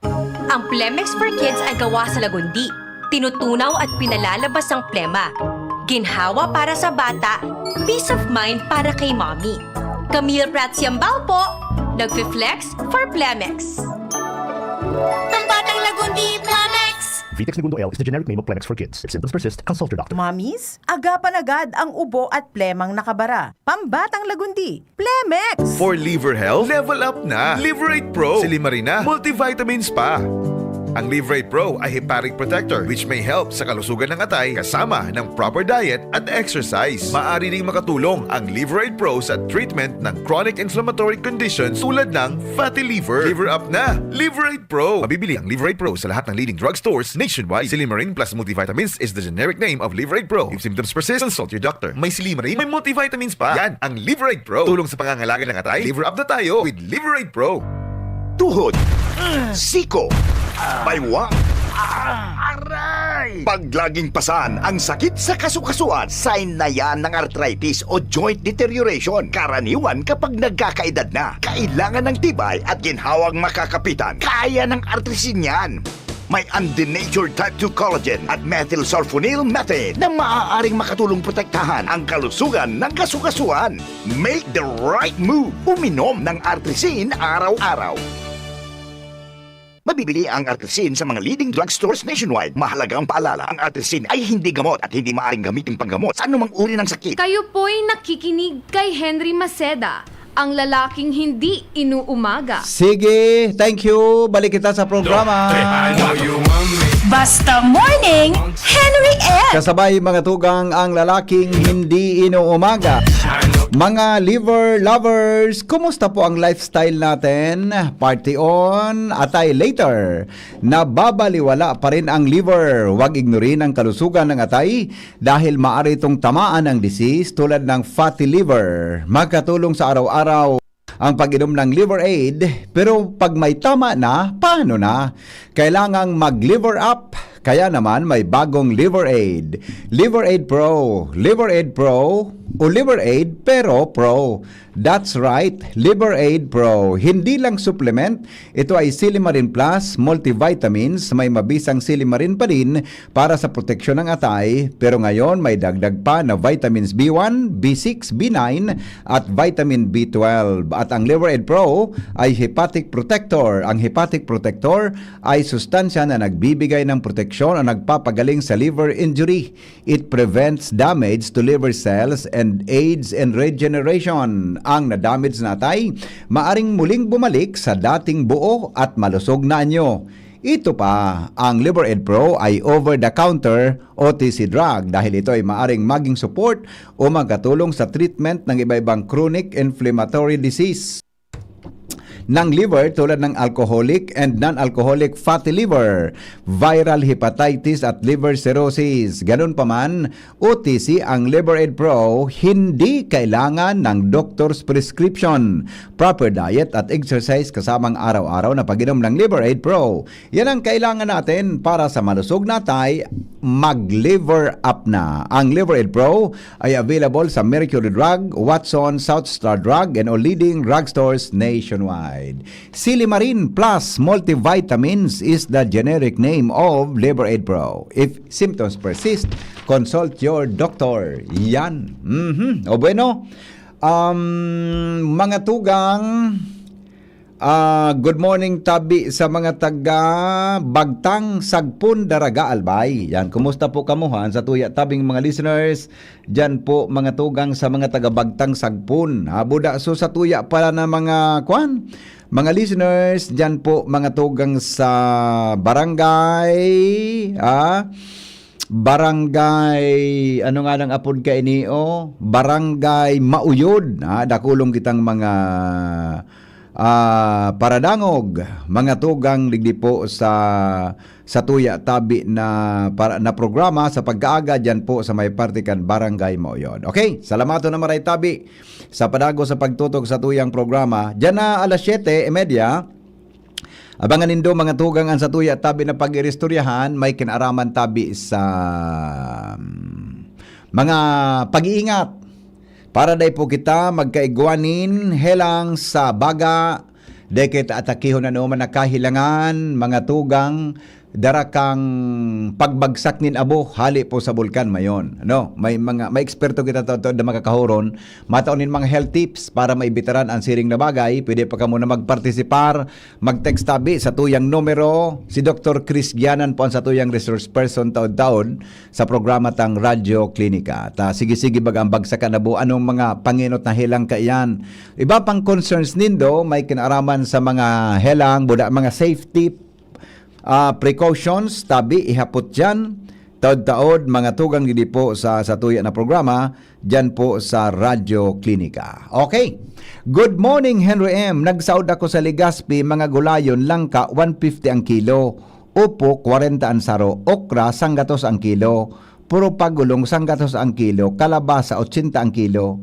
Ang Plemex for Kids ay gawa sa lagundi. Tinutunaw at pinalalabas ang plema. Ginhawa para sa bata, peace of mind para kay mommy. Camille Prats Yambao po, nagfi-flex for Plemex. Pambatang Lagundi, Plemex! Vitex Negundo L is the generic name of Plemex for kids. If symptoms persist, consult your doctor. Mamis, agapan agad ang ubo at plemang nakabara. Pambatang Lagundi, Plemex! For liver health, level up na. Liverate Pro, Silimarina, multivitamins pa. Ang Liverate Pro ay hepatic protector which may help sa kalusugan ng atay kasama ng proper diet at exercise. Maaari ding makatulong ang Liverate Pro sa treatment ng chronic inflammatory conditions tulad ng fatty liver. Liver up na! Liverate Pro! Mabibili ang Liverate Pro sa lahat ng leading drugstores nationwide. Silimarin plus multivitamins is the generic name of Liverate Pro. If symptoms persist, consult your doctor. May Silimarin, may multivitamins pa. Yan ang Liverate Pro. Tulong sa pangangalaga ng atay. Liver up na tayo with Liverate Pro. Tuhod, siko, baywang, aray! Pag laging pasan ang sakit sa kasukasuan, sign na yan ng arthritis o joint deterioration. Karaniwan kapag nagkakaedad na, kailangan ng tibay at ginhawang makakapitan. Kaya ng artrisin yan. May undenatured type two collagen at methylsulfonyl methane na maaaring makatulong protektahan ang kalusugan ng kasukasuan. Make the right move. Uminom ng Artrisin araw-araw. Mabibili ang Artrisin sa mga leading drugstores nationwide. Mahalagang paalala, ang Artrisin ay hindi gamot at hindi maaaring gamitin panggamot sa anumang uri ng sakit. Kayo po'y nakikinig kay Henry Maceda, ang lalaking hindi inuumaga. Sige, thank you. Balik kita sa programa. Basta Morning, Henry M. Kasabay mga tugang ang lalaking hindi inuumaga. Mga liver lovers, kumusta po ang lifestyle natin? Party on, atay later. Nababaliwala pa rin ang liver. Huwag ignorin ang kalusugan ng atay dahil maaari itong tamaan ng disease tulad ng fatty liver. Magkatulong sa araw-araw ang pag-inom ng Liver Aid, pero pag may tama na, paano na? Kailangang mag-liver up. Kaya naman may bagong Liver Aid. Liver Aid Pro, Liver Aid Pro, o Liver Aid pero Pro. That's right, Liver Aid Pro. Hindi lang supplement, ito ay Silimarin Plus multivitamins, may mabisang silimarin pa din para sa proteksyon ng atay, pero ngayon may dagdag pa na vitamins B one, B six, B nine at vitamin B twelve. At ang Liver Aid Pro ay hepatic protector. Ang hepatic protector ay sustansya na nagbibigay ng proteksyon o nagpapagaling sa liver injury. It prevents damage to liver cells and aids in regeneration. Ang na-damage na atay maaring muling bumalik sa dating buo at malusog na anyo. Ito pa, ang Liver Aid Pro ay over-the-counter, O T C drug, dahil ito ay maaring maging support o magkatulong sa treatment ng iba-ibang chronic inflammatory disease ng liver, tulad ng alcoholic and non-alcoholic fatty liver, viral hepatitis at liver cirrhosis. Ganun pa man, O T C ang Liver Aid Pro, hindi kailangan ng doctor's prescription. Proper diet at exercise kasamang araw-araw na pag-inom ng Liver Aid Pro. Yan ang kailangan natin para sa malusog na atay, mag-liver up na. Ang Liver Aid Pro ay available sa Mercury Drug, Watson, South Star Drug, and all leading drugstores nationwide. Silimarin Plus Multivitamins is the generic name of Liver Aid Pro. If symptoms persist, consult your doctor. Yan. Mhm. O bueno, um, mga tugang, ah, good morning tabi sa mga taga Bagtang, Sagpon, Daraga, Albay. Yan, kumusta po kamo, ha? Sa tuya tabing mga listeners, diyan po mga tugang sa mga taga Bagtang, Sagpon. Habuda, so sa tuya pala na mga, kwan, mga listeners, diyan po mga tugang sa barangay, ah, Barangay, ano nga nang apod kaini, oh? Barangay Mauyod, ha? Dakulong kitang mga, ah, paradangog, mga tugang digdi po sa, sa tuya tabi na, para, na programa sa pagkaaga dyan po sa may parte kan Barangay Mauyod. Okay, salamaton na maray tabi sa padago sa pagtutok sa tuyang programa. Dyan na alas siyete y media, abangan nindo, mga tugang, an satuya tabi na pag-iristoryahan, may kinaaraman tabi sa, mm, mga pag-iingat para dai po kita magkaigwa nin helang sa baga, dai kita atakihon an anoman na kahelangan, mga tugang, dara kan pagbagsak nin abo hale po sa bulkan mayon. Ano, may mga, may eksperto kita taod-taod na makakahoron. Matao nin mga health tips para maibitaran an siring na bagay. Pwede pa kamo na magpartisipar, mag-text tabi sa tuyang numero. Si Doktor Chris Gianan po an satuyang resource person taod-taod sa programa tang Radyo Klinika. Ta sige-sige baga ang bagsakan na abo. Anong mga pangenot na helang kaiyan? Iba pang concerns nindo, may kinaaraman sa mga helang, buda, mga safety, ah, precautions, tabi, ihapot dyan. Taod-taod, mga tugang digdi po sa, sa tuya na programa, dyan po sa Radyo Klinika. Okay. Good morning, Henry M. Nagsaod ako sa Legazpi, mga gulayon, langka, one fifty ang kilo. Upo, kwarenta ang saro. Okra, sanggatos ang kilo. Puro pagulong, sanggatos ang kilo. Kalabasa, ochenta ang kilo.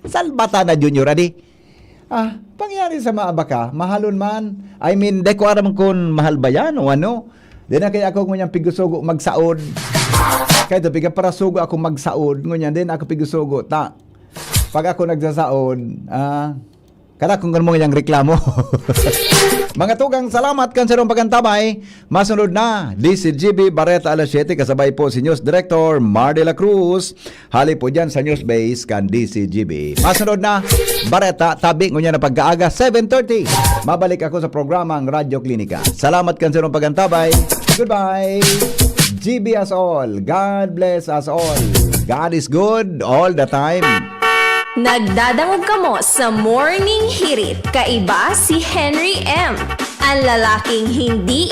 Salbata na, Junior, adi. Ah, pangyari sa mga abaka, mahalon man. I mean, di ko aram kun mahal ba yan o ano. Di na kaya ako ngunyan pigusugo magsaod. Kaya ito, piga para sugo ako magsaod. Ngunyan, di na ako pigusugo. Ta, pag ako nagsasaod, ah, kada kung ganun mo yung reklamo. Mga tugang, salamat kan sarong pagantabay. Masunod na, D C G B Bareta alas siyete, kasabay po si News Director Mar de la Cruz. Hali po dyan sa News Base kan D C G B. Masunod na, Bareta, tabi ngunyan na pagkaaga, seven thirty. Mabalik ako sa programang Radyo Klinika. Salamat kan sarong pagantabay. Goodbye. G B us all. God bless us all. God is good all the time. Nagdadangog kamo sa Morning Hirit. Kaiba si Henry M. An lalaking hindi